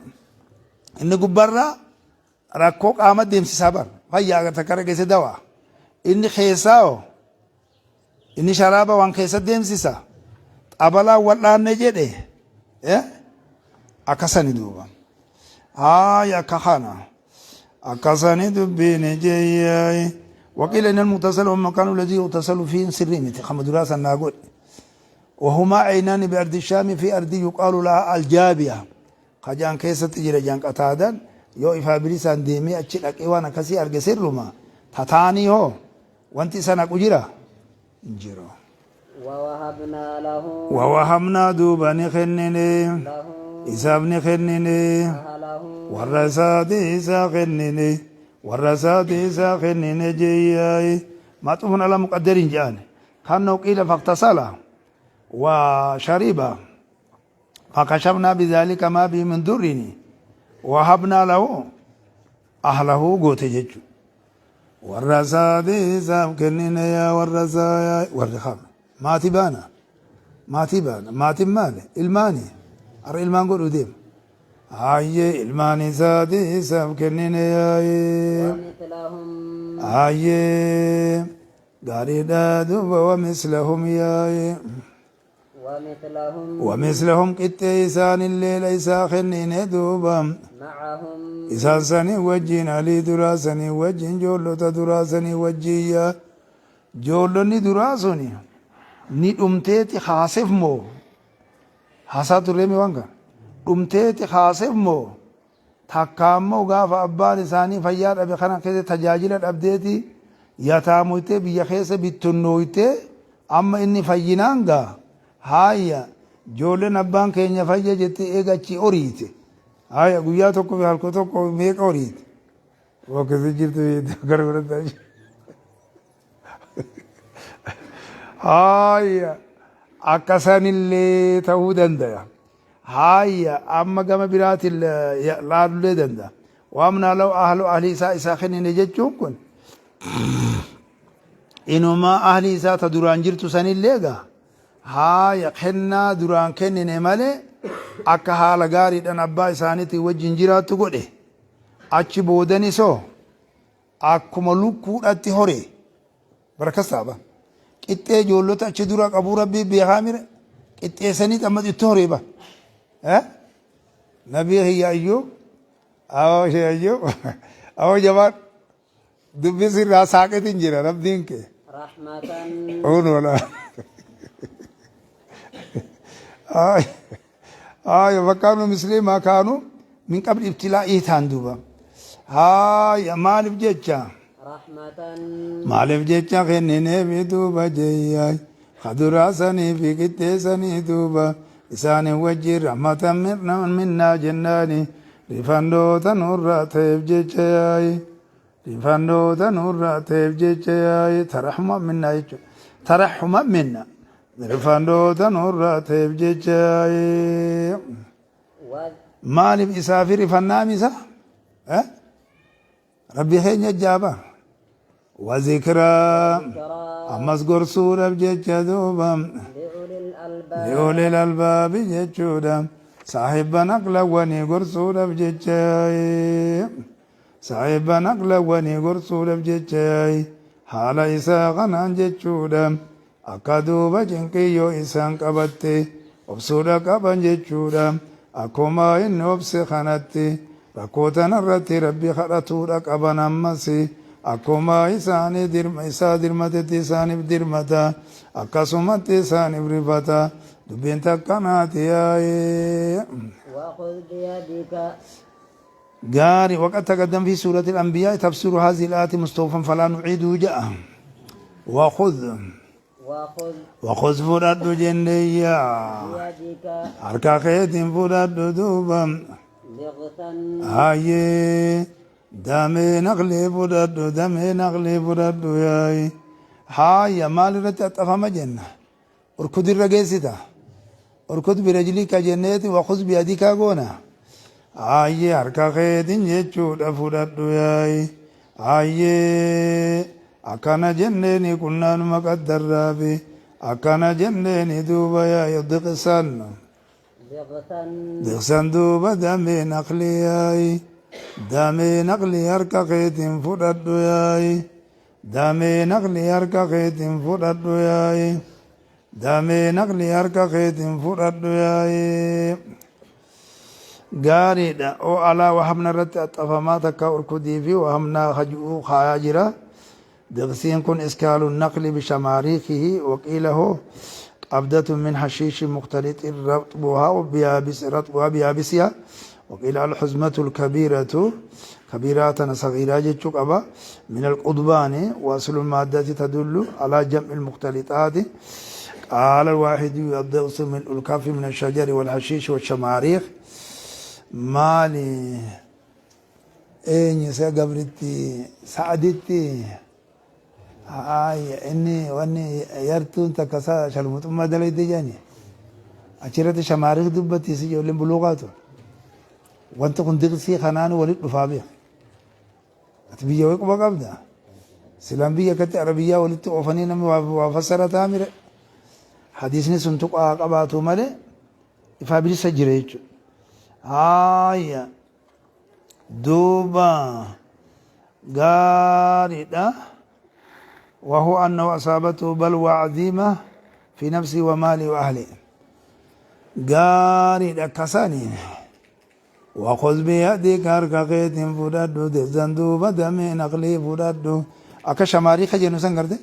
inni gubbarraa rakkoo qaama deemsisaa bar fayyaa agarta kara geesse dawaa inni keessaa hoo inni sharaaba waan keessa deemsisa xabalaa wal'aanne jedhe akkasani duuba haaya akka kana akkasani dubbiin jeeyyaay waqiila inni almuqtasalu makaanu lazii yuqtasalu fiin sirrii miti kama duraa san naa godhe وهما عينان بأرض الشام في أرض يقال لها الجابية Ka ja'an keessatti jira ja'an Qataadan yoo ifaa bilisaan deemee achi dhaqee waan akkasii arge sirruma ta taanii hoo wanti isa naqu jira? Hin jiru. Wawahabnaa lahu. Wawahabnaa duuba ni kennine Lahu. Isaaf ni kennine Ahlahu. Warra isaatii isaa kennine warra isaatii isaa kennine jeeyyaay maxuufun ala muqaddariin jedhan kannoo qiila faktasala wa shariba fakashafnaa bidhaalika maa bihi min durrini wahabnaa lahu ahlahu goote jechu warra isaati isaaf kennine yaa warra isaa yaa warri kame maatii baana maatii baana maatiin maali ilmaani har'a ilmaan godhuu deema hayyee ilmaan isaati isaaf kennine yaa'ee ومثلهم hayyee gaariidha duuba wamislahum yaa'ee ومثلهم ومثلهم qixxee isaanillee la isaa kennine duuba معهم isaan sanii wajjin alii duraa sanii wajjin joollota duraa sanii wajjin yaa joollonni duraa suni ni dhumteeti haasef moo haasaa turreemi waan kana dhumteeti haasef moo Takkaa immoo gaafa abbaan isaanii fayyaa dhabe kana keessa tajaajila dhabdeeti yataamoytee biyya keessa bittinnooytee amma inni fayyinaan gaa haaya joolleen abbaan keenya fayya jettee eega achii oriite haaya guyyaa tokko fi halko tokko meeqa oriite wakkasi jirtu gara godhataa Haaya akka sanillee ta'uu dandaya. Haaya amma gama biraatiin laalullee danda'a. Waamnaa law ahlu ahlii isaa isaa kennine jechuun kun inumaa ahlii isaa ta duraan jirtu sanillee egaa haaya kennaa duraan kennine malee akka haala gaariidhaan abbaa isaaniitiin wajjin jiraattu godhe achi boodanisoo Akkuma lukkuudhatti hore barakas ta'a. Qixxee ijoollota achi dura qabuu rabbii beekaa mire qixxeessanii amma itti horee ba. Nabii kiyya Ayyuub awoo ishee Ayyuub awoo jabaan dubbii sirraa saaqetiin jira rabbiin kee. Rahmatan. Oon wala. Haaya fakkaanu misliimaa kaanu min qabli ibtilaa'ii taan duuba. Haaya maaliif jecha? Rahmatan. Maaliif jecha kennineefi duuba jeeyyaay kaduraa sanii fi qixxee sanii duuba isaanin wajjin rahmatan minnaa jennaani rifandoota nurraa ta'eef jecha yaayi. Rifandoota nurraa ta'eef jecha yaayi tarahuma minnaa jechuudha. Tarahuma minna Rifandoota nurraa ta'eef jecha yaayi. Maaliif isaafi rifannaam isa? Rabbi keenya jaaba. Wazikiraa ammas gorsuudhaaf jecha duuba. Li'ulil albaabi jechuudha. Saahibban aqlawwanii gorsuudhaaf jecha. Saahibban aqlawwanii gorsuudhaaf jecha haala isaa kanaan jechuudha. Akka duuba cinqii yoo isaan qabatte obsuudha qaban jechuudha. Akkuma inni obse kanatti Rakkoo tanarratti Rabbi kadhatuudha qaban. Ammas akkuma isaanii dirma isaa dirmatetti isaaniif dirmata, akkasumatti isaaniif rifata. Dubbiin takkanaati yaa'ee. وخذ بيدك. Gaari وقد تقدم في سورة الأنبياء تفسير هذه الآية مستوفا فلا نعيده. جاء وخذ. وخذ. وخذ fudhadhu jenneyya. بيدك. Harka keetiin fudhadhu duuba. ضغثا. Hayyee, damee naqlee fudhadhu, damee naqlee fudhadhu yaayi. Haaya, maal irratti axxafama jenna? اركض irra geessita. اركض برجلك jenneeti وخذ بيدك goona. Hayyee, harka keetiin jechuudha fudhadhu yaayi. Hayyee, akkana jenneeni qunnaanuma qaddarraafi akkana jenneeni duuba yaayi ضغثا. ضغثا. ضغثا duuba damee naqlii yaayi. Damee naqlii harka keetiin fudhadhu yaayi. Damee naqlii harka keetiin fudhadhu yaayi. Damee naqlii harka keetiin fudhadhu yaayi. Gaariidha. Oo alaa wahamna irratti axxafamaa takka اركض fi wahamnaa hajuu kaayaa jira. Diqsiin kun إسكال النخل بشماريخه، وقيل هو قبضة من حشيش مختلط رطبها وبيابس رطبها بيابسها، وقيل الحزمة الكبيرة، كبيرة صغيرة jechuu qaba، من القضبان، وأصل المادة تدل على جمع المختلطات. قال الواحد: الضغث من الكف من الشجر والحشيش والشماريخ. Maali, eenyu isa gabritti sa'aditti? Haaya, inni wanni yartuun takka sa shalmuxummaa dalayte jedhani achirratti shamaariif dubbattiisi ijoolleen buluuqaatu. Wanti kun diqsii kanaan walit dhufaa beeka. Ati biyya wayi quba qabda? Silaan biyya akkatti arabiyyaa walitti oofanii namni waa fassara taamire. Hadiisni sun tuqaa qabaatu malee ifaa bilisa jira jechuudha. Haaya, duuba gaariidha. وهو أنه أصابته بلوى عظيمة في نفسه وماله وأهله. Gaariidha akkasanii. وخذ بيدك harka keetiin fudhadhu ضغثا duuba damee naqlii fudhadhu. Akka shamaarii ka jennu san garte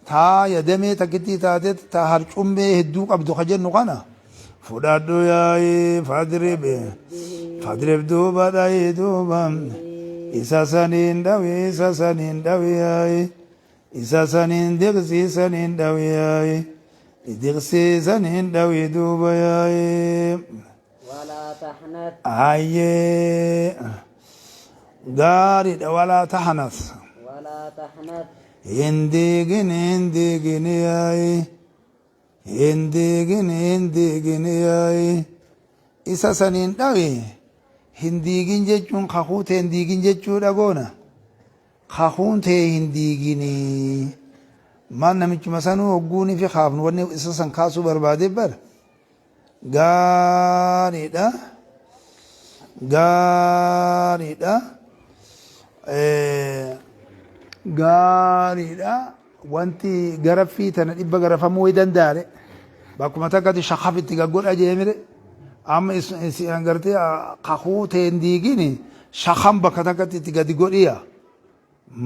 taaya damee takkittii taate ta harcummee hedduu qabdu ka jennu kana fudhadhu yaayi. فاضرب فاضرب duuba dhayi, duuba isa saniin dhawi, isa saniin dhawi yaayi, isa saniin diqsii saniin dhawi yaayi, diqsii saniin dhawi duuba yaayi. ولا تحنث. Hayyee, gaariidha. ولا تحنث. ولا تحنث. Hin diigin, hin diigin yaayi, hin diigin, hin diigin yaayi. Isa saniin dhawi, hin diigin jechuun kakuu tee hin diigin jechuudha goona. Kakuun tee hin diiginii. Maal, namichuma sanuu hogguunii fi kaafnu wanni isa san kaasuu barbaade bara. Gaariidha, gaariidha, gaariidha. Wanti garaffii tana dhibba garafamuu wayi danda'are bakkuma takkatti shakaf itti gaggodha jeemire. Amma gartee kakuu tee hin diigini, shakam bakka takkatti itti gadi godhiya.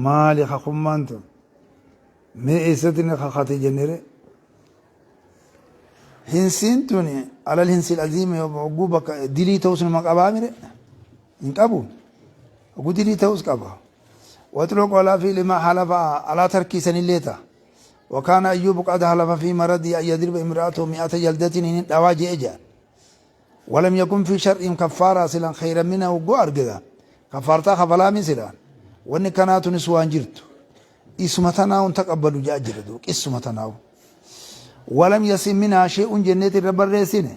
Maali kakummaan tun? Mee eessatti inni kakate jennere? Hinsiin tun على الحنث العظيم hogguu bakka dilii ta'us numa qabaa mire? Hin qabu, hogguu dilii ta'us qaba. ويطلق على فعل ما حلف على ترك سنليتا. وكان أيوب قد حلف في مرضه أن يضرب امرأته 100 جلدة إن دواجي إجا، ولم يكن في شرع كفارة سلا خيرا منه وقو أرقدا كفارتا خفلا من سلا وإن كانت نسوان جرت اسمتنا تقبلوا جاء جردو اسمتنا ولم يسم منها شيء جنة الرب الرئيسين.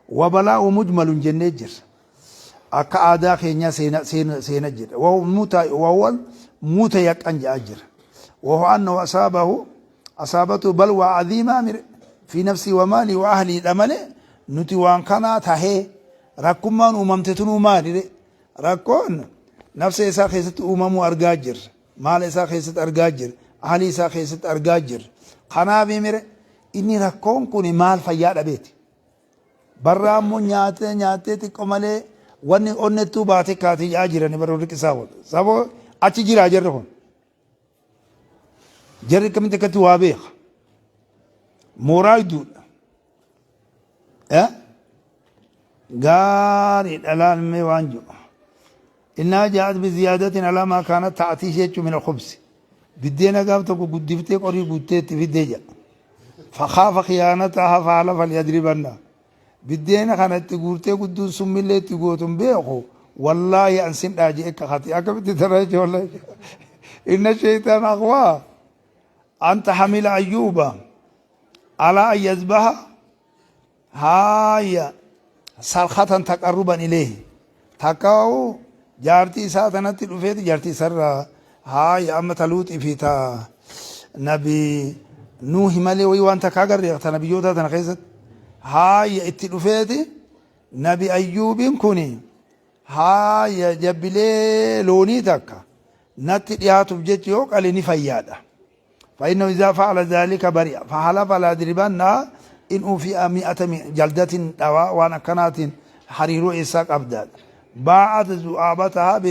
وبلاء مجمل جنة جر akka aadaa keenyaa seena jira. وهو متيقن جاء jira. وهو أنه أصابه أصابته بلوى عظيمة في نفسه وماله وأهله dhamale. Nuti waan kanaa tahee rakkummaan uumamte tunuu maali? Rakkoon nafsa isaa keessatti uumamuu argaa jirra, maala isaa keessatti argaa jirra, ahlii isaa keessatti argaa jirra. Kanaaf mire inni rakkoon kun maal fayyaa dhabeeti? Barraa immoo nyaatee nyaatee xiqqoo malee. Wanni onnettuu baate kaati yaa jirani bara warri qisaa kun. Saboo achi jiraa jarri kun. Jarri akkamitti akkatti waa beeka. Mooraa idduudha. Eh? Gaarii dhalaan mee waan jiru. Innaa jaa'at biziyaadatin alaa maa kaanat ta'atii jechuu min alkhubsi. Biddeena gaaf tokko guddiftee qorii guuttee itti fiddee jedha. Fakaafa khiyaanataha faalafa liyadribanna. Biddeena kana itti guurtee gudduun summillee itti gootu hin beeku. Wallaahi an sin dhaa je'e kakate. Akkamitti tana jechuun wallaahi. Inna sheeytaan aqwaa anta hamila ayyuuba alaa an yazbaha haaya sarkatan taqarruban ileehi. Takkaa'u jaartii isaa tanatti dhufeeti jaartii isarraa haaya amma ta luuxii fi ta nabi nuuhi malee wayii waan takka agarre ta nabiyyoota tana keessatti haaya itti dhufeeti nabi ayyuubiin kuni haaya jabbilee loonii takka natti dhiyaatuuf jechi yoo qale ni fayyaadha. فإنه إذا فعل ذلك برئ فحلف لا يضربن إن أوفي مئة جلدة دواء وأنا كانت حريرو إساق أبداد باعت ذؤابتها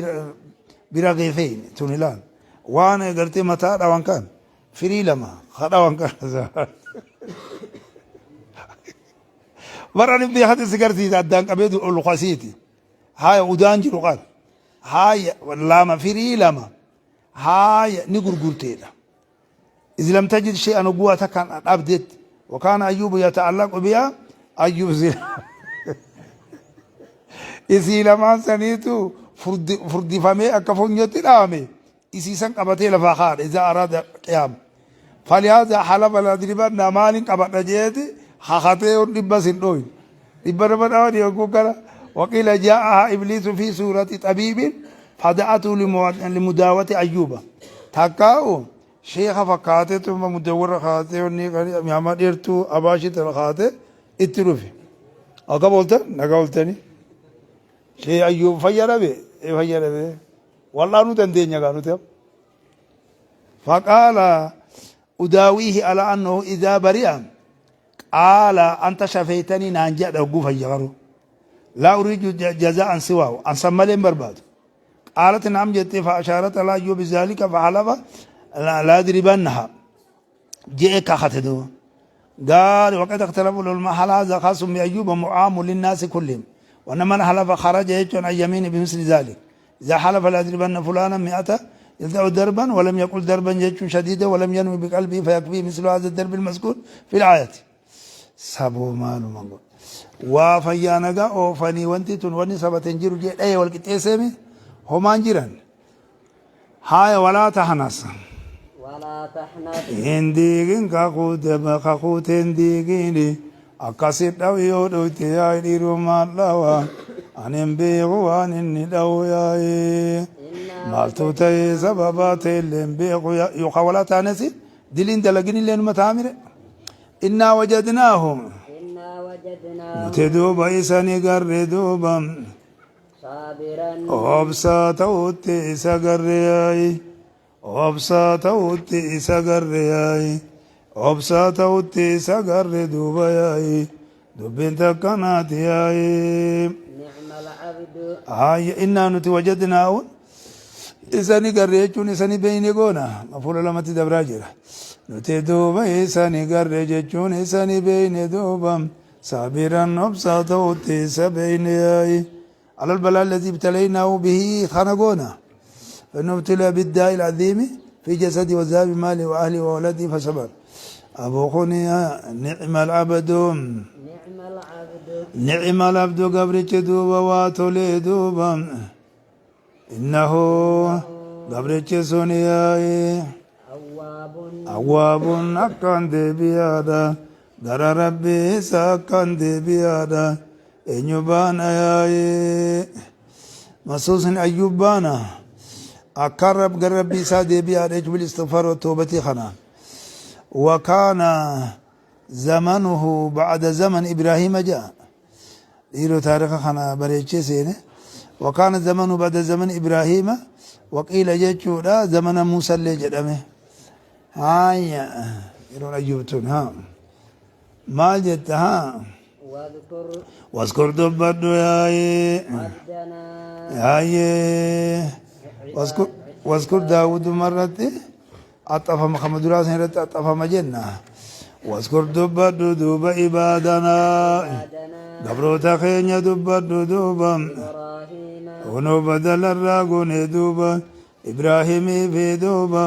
برغيفين تنلان وأنا قلت متى دوان كان فري لما خدوان كان برا نبي حد سكرتي أدان قبيد القسيتي هاي ودان جلو قال هاي لما فري لما haaya ni gurgurteedha. Iz lam tajid shay'an hogguu waa takkaan dhabdetti. Wakaana ayyuubu yata'allaqu bihaa ayyuub isii lamaan saniitu furdifamee akka funyootti dhaabame isii san qabatee lafaa kaadha izaa araada qiyaama. Falihaza halafa ladribanna maalin qabadha jeeti kakatee yoon dhibba sin dhooyin. Dhibba nama dhawani yogguu kana waqiila jaa'aha ibliisu fi suurati xabiibin fada'atu limudaawati ayyuuba. Takkaa'u sheekha fakkaateetu mudawwarra kaatee wanni mi'aamaa dheertuu abaashii tana kaatee itti dhufe. Akkam ooltan nagaa ooltanii. Shee ayyuub fayya dhabe fayya dhabe wal'aanuu dandeenya gaa nuti. Faqaala udaawiihi ala annahu idaa bari'a Qaala anta shafeeytanii naan jedha hogguu fayya garuu. Laa uriidu jazaa'an siwaahu an san malee hin barbaadu. Qaalat na'am jettee fa ashaarat alaa ayyuubi zaalika fa halafa laa yadribannaha je'e kakate duuba. Gaari waqad ikhtalafu ulama hal haadha khaasun bi ayyuuba mu'aamu linnaasi kullihim wa anna man halafa kharaja jechuun an yamiini bimisli zaalik. إذا حلف لا يضربن فلانا مئة يدع دربا ولم يقل دربا جيش شديدا ولم ينوي بقلبه فيكفيه مثل هذا الدرب المذكور في الآية saboo maaluma godhu waa fayyaa nagaa oofanii wanti tun wanni sabateen jiru jee dha'ee wal qixxeesseemi homaan jiran haaya walaa tahanas Walaa tahnas. Hin diigin kakuute kakuute hin diigini akkasi dhawi yoo dhoyte yaa'ii dhiirumaan dhawa ani hin beeku waan inni dhawu yaa'ii maaltu ta'e sababa ta'e illee hin beeku yookaan walaa taanesi diliin dalagin illee numa taamire innaa wajadnaahu Innaa wajadnaahu nuti duuba isa ni garre duuba saabiran. obsaa ta'utti isa garre yaa'ii Obsaa ta'utti isa garre yaa'i Obsaa ta'utti isa garre duuba yaa'i Dubbiin takkanaati yaa'i Ni'mal abdu. Haayya innaa nuti wajadnaa'uun isa ni garre jechuun isa ni beeyne goona mafuula lamatti dabraa jira nuti duuba isa ni garre jechuun isa ni beeyne duuba saabiran obsaa ta'utti isa beeyne yaa'i على البلاء الذي ابتليناه به خنقونا فإنه ابتلى بالداء العظيم في جسدي وذهاب مالي وأهلي وولدي فصبر أبو خنيا نعم العبد نعم العبد نعم العبد قبر دوبا واتولي دوبا إنه قبر سنيا أواب أواب أكان ديبيادا gara rabbii isaa akkaan deebi'aadha. Eenyu baana yaa'ee masuusni ayyuub baana akkaan rab gara rabbii isaa deebi'aadha jechuun bil istighfaar wa toobatii kana. Wakaana zamanuhu ba'da zaman Ibraahiima ja'a. Dhiiroo taarika kana bareechee seene. Wakaana zamanu ba'da zaman Ibraahiima waqiila jechuudha zamana Muusallee jedhame. Haaya yeroon ayyuub tun haa maal jetta haa. واذكر واذكر dubbadhu yaa'ee عبدنا yaa'ee واذكر واذكر داود مرت أطفم خمدرا سنرت أطفم جنة واذكر dubbadhu duuba عبادنا عبادنا gabroota keenya dubbadhu duuba إبراهيم hunoo badalarraa goone duuba ibraahimii fi duuba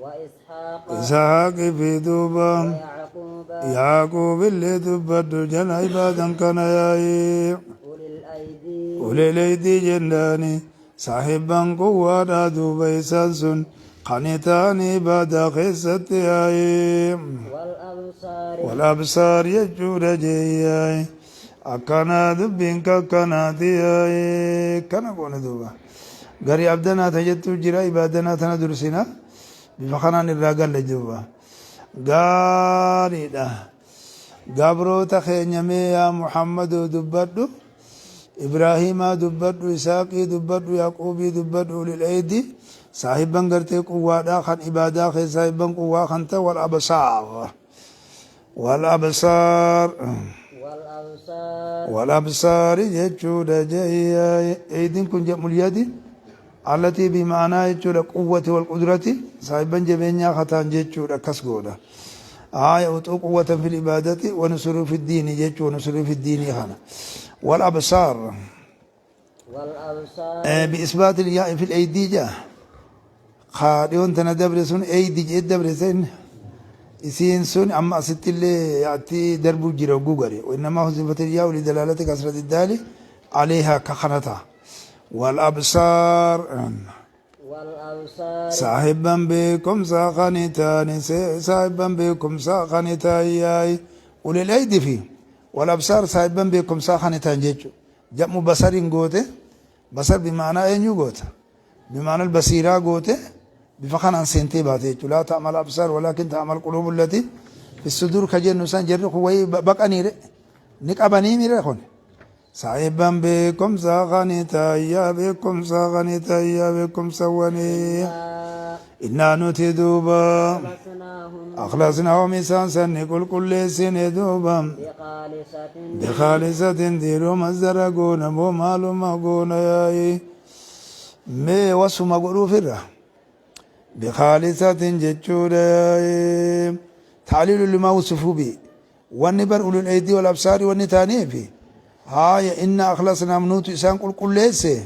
وإسحاق isahaaqii fi duuba ويعقوب yaaquub illee dubbadhu jala ibaadan kana yaa'ee أولي الأيدي uleeleydii jennaani saahibban quwwaadhaa duuba isaan sun kan ta'anii ibaadaa keessatti yaa'ee والأبصار walabsaar jechuudha jeeyyaa'e akkanaa dubbiin kakkanaati yaa'ee kana goone duuba garii abdanaa ta jettuu jira ibaadanaa tana dursina bifa kanaan irraa galle duuba gaariidha gabroota keenya mee yaa muhammadoo dubbadhu ibraahimaa dubbadhu isaaqii dubbadhu yaquubii dubbadhu ulil aydi saahibban gartee quwwaadhaa kan ibaadaa keessa saahibban quwwaa kan ta'e wal absaar wal absaar والأبصار wal absaari jechuudha jeeyyaa eydin kun jam'ul yadi allatii bima'anaa jechuudha quwwati wal qudrati saahibban jabeenyaa kataan jechuudha akkas godha آية أعطوا قوة في العبادة ونصر في الدين جيتش ونصر في الدين خنا والأبصار والأبصار بإثبات الياء في الأيدي جاء خاليون تنا دبرسون أيدي جي دبرسين isiin sun amma asitti illee yaatti darbuu jira hogguu gari وإنما حذفت الياء لدلالة كسرة الدال عليها كخنتا والأبصار والأبصار saahiban beekumsaa kan taani saahiban beekumsaa kan taayyaay أولي الأيدي fi والأبصار saahiban beekumsaa kan taan jechu jam'u basarin goote basar bimaanaa eenyu goota bimaanaa albasiiraa goote bifa kanaan seentee baate jechu لا تعمى الأبصار ولكن تعمى القلوب التي في الصدور ka jennu san jarri kun wayii baqaniire ni qabanii mire kun saahiban beekumsaa kan taayyaa beekumsaa kan taayyaa beekumsa wanii innaa nuti duuba أخلصناهم أخلصناهم isaan sanni qulqulleessine duuba بخالصة بخالصة diiruu masdara goona moo maaluma goona yaayi mee wasuma godhuufirra بخالصة jechuudha yaayi تعليل لما وصفوا به wanni bar أولو الأيدي والأبصار wanni taaniifi haaya inna أخلصناهم nuutu isaan qulqulleesse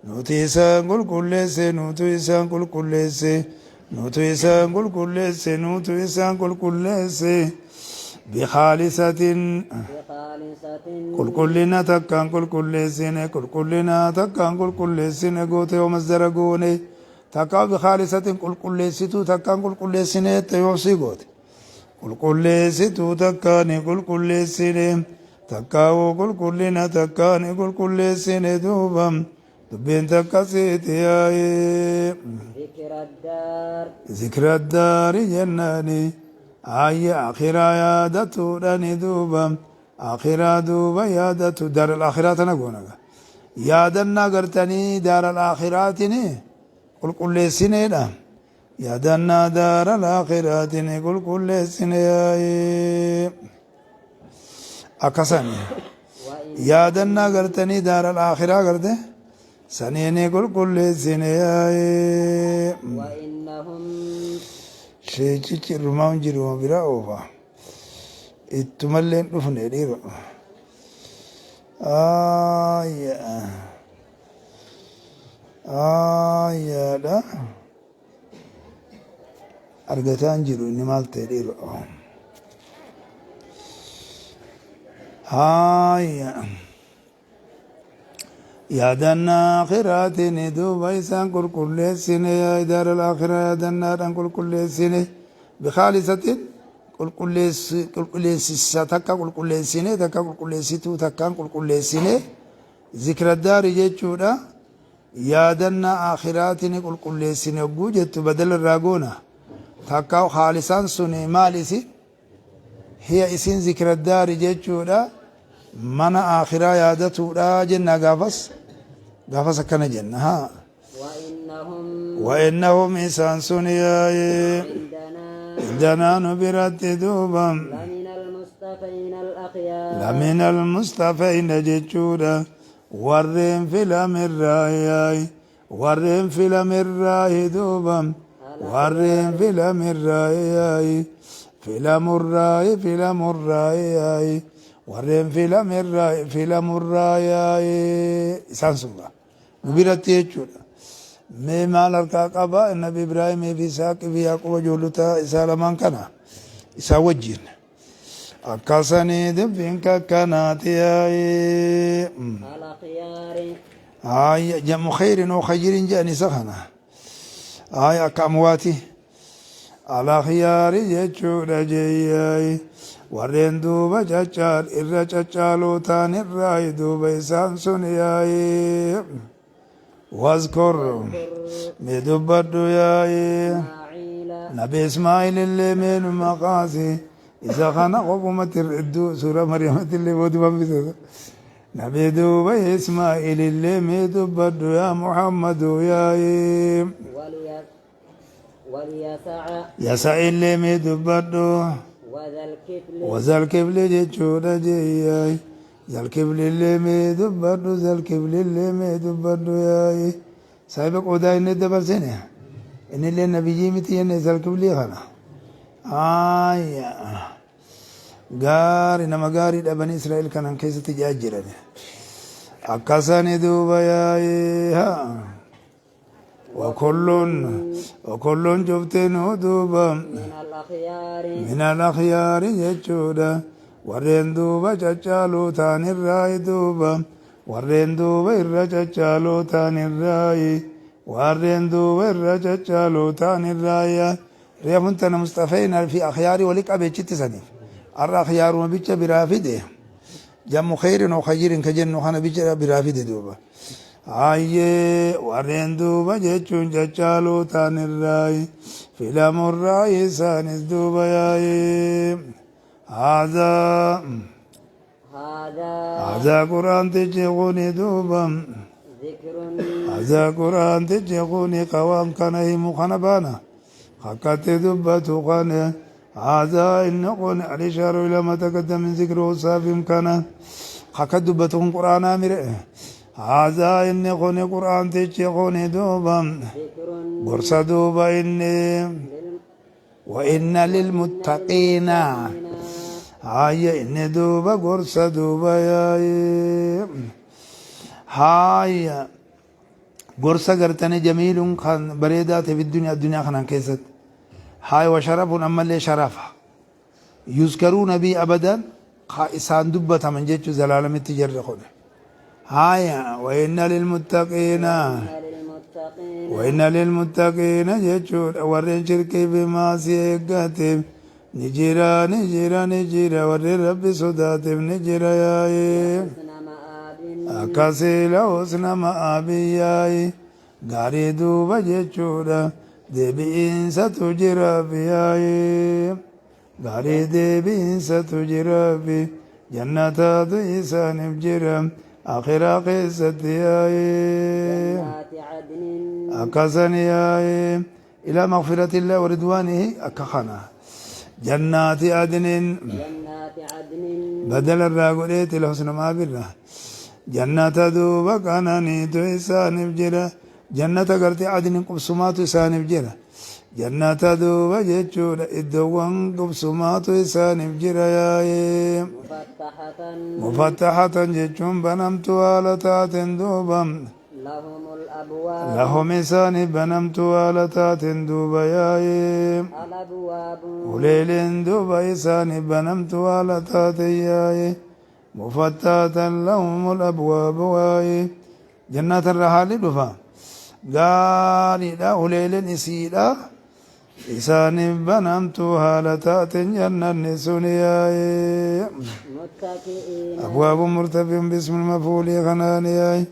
nuti isaan qulqulleesse nutu isaan qulqulleesse nutu isaan qulqulleesse nutu isaan qulqulleesse بخالصة بخالصة qulqullina takkaan qulqulleessine qulqullina takkaan qulqulleessine goote yoo masdara goone takkaa بخالصة qulqulleessituu takkaan qulqulleessine jette yoo sii goote qulqulleessituu takkaani qulqulleessine takkaawoo qulqullina takkaani qulqulleessine duuba dubbiin takkasiiti yaa'ee ذكر الدار ذكر الدار jennaani ayya akhiraa yaadatuudhani duuba akhiraa duuba yaadatu daar alakhiraa tana goonaga yaadannaa gartanii daar alakhiraatini qulqulleessineedha yaadannaa daar alakhiraatini qulqulleessine yaa'ee akkasani وإن yaadannaa gartanii daar alakhiraa garte saniini qulqulleessine yaa'ee وإنهم sheechichi irrumaa hin jiru biraa oofa ittumallee hin dhufne dhiiro ayya ayyaadha argataa hin jiru inni maal ta'e dhiiro ayya yaadannaa akhiraatiin duuba isaan qulqulleessine yaa daar alakhiraa yaadannaadhaan qulqulleessine بخالصة qulqulleessisa takka qulqulleessine takka qulqulleessituu takkaan qulqulleessine ذكر الدار jechuudha yaadannaa akhiraatiin qulqulleessine hogguu jettu badala irraa goona takka haalisaan sun maal isi hiya isin ذكر الدار jechuudha mana akhiraa yaadatuudha jenna gaafas gaafas akkana jenna haa وإنهم وإنهم isaan sun yaa'ee عندنا عندنا nu biratti duuba لمن المصطفين الأخيار. Lamina almustafayna jechuudha. Warreen filamirraayi, warreen filamirraayi duuba, warreen filamirraayi, filamurraayi, filamurraayi, warreen filamirraayi, filamurraayi, isaan sun gaa nu biratti jechuudha. Mee maal harkaa qaba? Nabi Ibraahimii fi Isaaqii fi Yaaqoob, ijoollota isaa lamaan kana isaa wajjin. Akkasanii dubbiin kakkanaati yaa'ee. Al-akhyaari. Haaya, jamu khayrin oo khayrin jedhan isa kana. Haaya, akka amwaati. Al-akhyaari jechuudha jeeyyaay. Warreen duuba caccaal irra caccaaloo ta'an irraayi duuba isaan sun yaa'ee. Wazkur, mee dubbadhu yaa'ee. Ismaa'iila. Nabi Ismaa'il illee mee nu maqaasi. Isa kana qofumatti hedduu suuraa Maryamatti illee booduma bitata. Nabi duuba Ismaa'il illee mee dubbadhu yaa Muhammadu yaa'ee. Walyasa'a. Yasa illee mee dubbadhu. Wazalkifli. Wazalkifli jechuudha jeeyyaay. Zalkifli illee mee dubbadhu, zalkifli illee mee dubbadhu yaa'ee. Saahiba qoodaa inni dabarsine. Inni illee nabiyyii miti jenne zalkiflii kana. Aayya. Gaari, nama gaarii dhabanii Israa'el kanan keessatti ji'a jiran. Akkasani duuba yaa'ee. Haa. Wakulluun, wakulluun cuftinuu duuba. Min al-akhyaari. Min al-akhyaari jechuudha. Warreen duuba caccaaluu ta'anirraayi duuba. Warreen duuba irra caccaaluu ta'anirraayi. Warreen duuba irra caccaaluu ta'anirraayi. Reefun tana mustafeena fi akhyaarii wali qabeechitti saniif. Har'a akhyaaruma bicha biraa fide. Jammu khayrin oo khayrin ka jennu kana bicha biraa fide duuba. Hayyee, warreen duuba jechuun caccaaluu ta'anirraayi, filamurraayi isaanis duuba yaa'ee. Haadhaa. Haadhaa. Haadhaa quraantichi kuni duuba. Zikrun. Haadhaa quraantichi kuni qawaan kana himu kana baana. Akkatti dubbatu kana. Haadhaa inni kun al-ishaaru ila ma taqaddama min zikri wasaafim kana. Akka dubbatu kun quraanaa mire. Haadhaa inni kuni quraantichi kuni duuba. Zikrun. Gorsa duuba inni. Wa inna lilmuttaqiina. Haaya, inni duuba gorsa duuba yaa'ee. Haaya, gorsa gartanii jamiiluun kan bareedaa ta'e fi duniyaa, addunyaa kanaan keessatti. Haaya, wa sharafuun, ammallee sharafa. Yuzkaruuna bii abadan, ka isaan dubbataman jechuu zalaalamitti jarri kun. Haaya, wa inna lilmuttaqiina. Lilmuttaqiina. Wa inna lilmuttaqiina jechuudha, warreen shirkii fi maasii eeggateef ni jira, ni jira, ni jira, warreen Rabbi sodaateef ni jira yaa'ee. Husna ma'aabin. Akkasii la husna ma'aabii yaa'ee, gaarii duuba jechuudha deebi'iinsatu jira fi yaa'ee, gaarii deebi'iinsatu jira fi jannataatu isaaniif jira akhiraa keessatti yaa'ee. Jannaati cadnin. Akkasan yaa'ee, ilaa maghfiratillah wa ridwaanihi, akka kana jannaati adnin. Jannaati cadnin. Badala irraa godheeti la husna ma'aabirra. Jannata duuba qananiitu isaaniif jira. Jannata gartee adnin qubsumaatu isaaniif jira. Jannata duuba jechuudha iddoowwan qubsumaatu isaaniif jira yaa'ee. Mufattaxatan. Mufattaxatan jechuun banamtu haala taateen duuba. Lahumul abwaab. Lahum, isaaniif banamtu haala taateen duuba yaa'ee. Al-abwaabu. Uleeleen duuba isaaniif banamtu haala taateen yaa'ee. Mufattaxatan lahumul abwaabu waa'ee. Jannata irra haalli dhufa. Gaariidha, uleeleen isiidha. Isaaniif banamtu haala taateen jannanni sun yaa'ee. Muttaki'iina. أبواب مرتفع باسم المفعول kanaan yaa'e.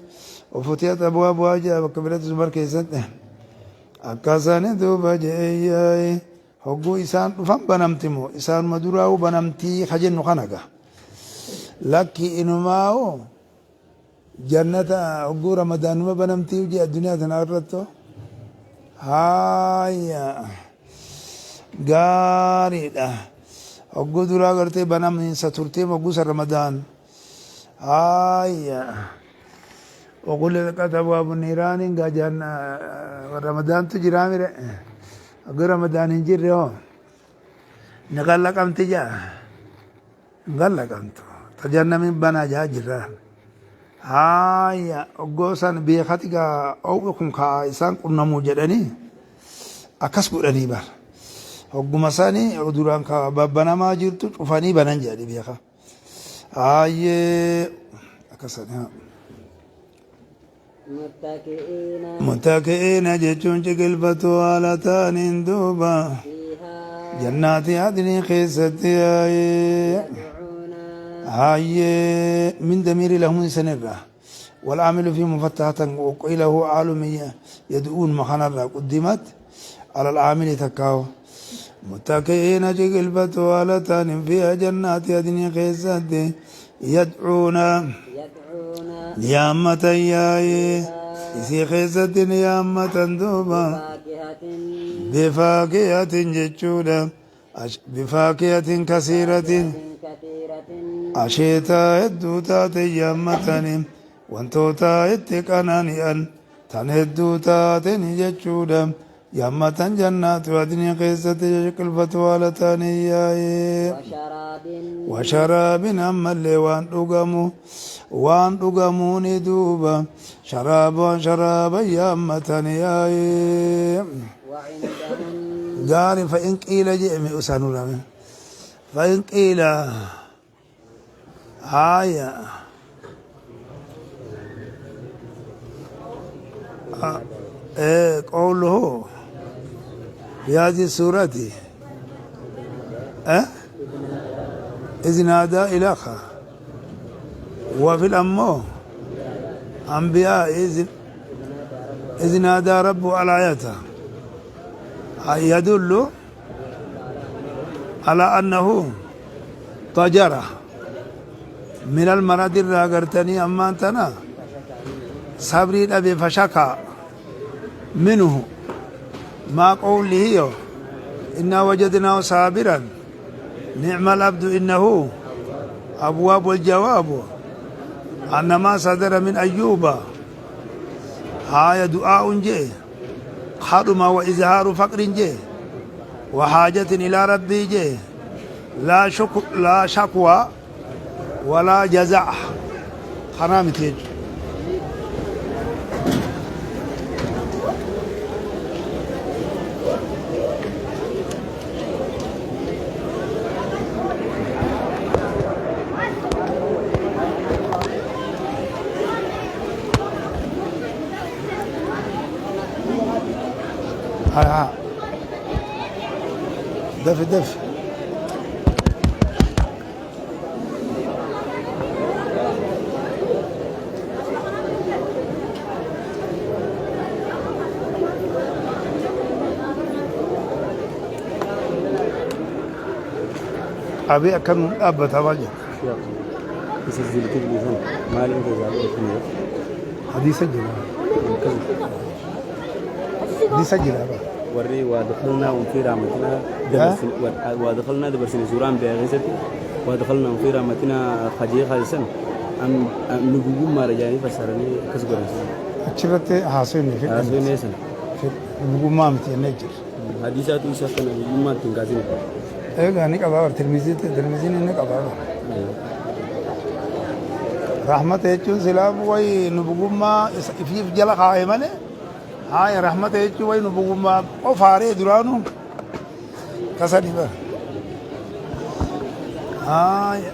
وفتحت أبوابها jaa bakka biratti Zumar keessatti. Akkasani duuba je'e yaa'e. Hogguu isaan dhufan banamti moo isaanuma duraa'uu banamtii ka jennu kana ga. Lakki, inumaa'u jannata hogguu Ramadaanuma banamtii hojii addunyaa tana irratto. Haaya, gaariidha. Hogguu duraa gartee banamiinsa turtee hogguu san Ramadaan. Haaya. Waqulliqat abwaabu niiraaniin gaa Ramadaantu jiraa mire. Hogguu Ramadaan hin jirre hoo. Ni qallaqamti jaa. Hin qallaqamtu. Ta jahannamiin banaa jaa jirra. Haaya hogguu san beekati gaa oowwi kun kaa isaan qunnamuu jedhanii akkas godhanii bar. Hogguma sani duraan ka babbanamaa jirtu cufanii banan jedhani beeka. Haayee akkasani haa. Muttaki'iina. Muttaki'iina jechuun ciqilfatoo haala ta'aniin duuba. Fiihaa. Jannaati adnii keessatti haayee. Yad'uuna. Haayee min damiiri lahum sanirraa. والعامل فيه مفتحة وقيل هو عالم يدعون مخنرة قدمت على العامل تكاو متكئين جقلبة والتان فيها جنات عدن خيسات يدعون يدعون نيامة ياي إسي خيسة نيامة دوبا بفاكهة بفاكهة جتشودا بفاكهة كثيرة كثيرة asheetaa hedduu taate yaammatanii wantoota itti qanani'an tan hedduu taateni jechuudha yaammatan jannaatu adnii keessatti qilfatu haala ta'anii yaa'ee وشراب washaraabin ammallee waan dhugamu waan dhugamuuni duuba sharaabaan sharaaba yaammatan yaa'ee وعندهم gaari fa'in qiila je'eme usaanurame fa'in qiila haaya قوله في هذه السورة أه؟ إذ نادى إلىك وفي الأمو أنبياء إذ نادى ربه على آياته يدل على أنه طجرة من المرض الراغرتني أما أنتنا صبري أبي فشكى منه ما قوله إنا وجدناه صابرا نعم العبد إنه أبواب الجواب أن ما صدر من أيوب هاي دعاء جه خدم وإظهار فقر جه وحاجة إلى ربي جه لا شك لا شكوى ولا جزع خنامت يجي ها ها دف دف أبي أكن أبا تواجه Isa zilkifli san maaliin keessaa fudhatanii حديث جلا حديث جلا warri waa dakhalnaa hum fi rahmatinaa dabarsin waa dakhalnaa dabarsine suuraan biyaa keessatti waa dakhalnaa hum fi rahmatinaa hajee kaasisan am nubiyummaadha jedhanii fassaranii akkas godhan sun. أشرت حاسين في Haasofni san بقوم متي نجر hadiisaatu isa akka nabiyyummaa ittiin kaasine. إيه أنا كبار تلميذ تلميذين إني كبار رحمة jechuun silaa wayi nu bugummaa ifiif jala kaa'e malee haaya rahmata jechuun wayi nu bugummaa qofaaree duraanu kasani bara. Haaya.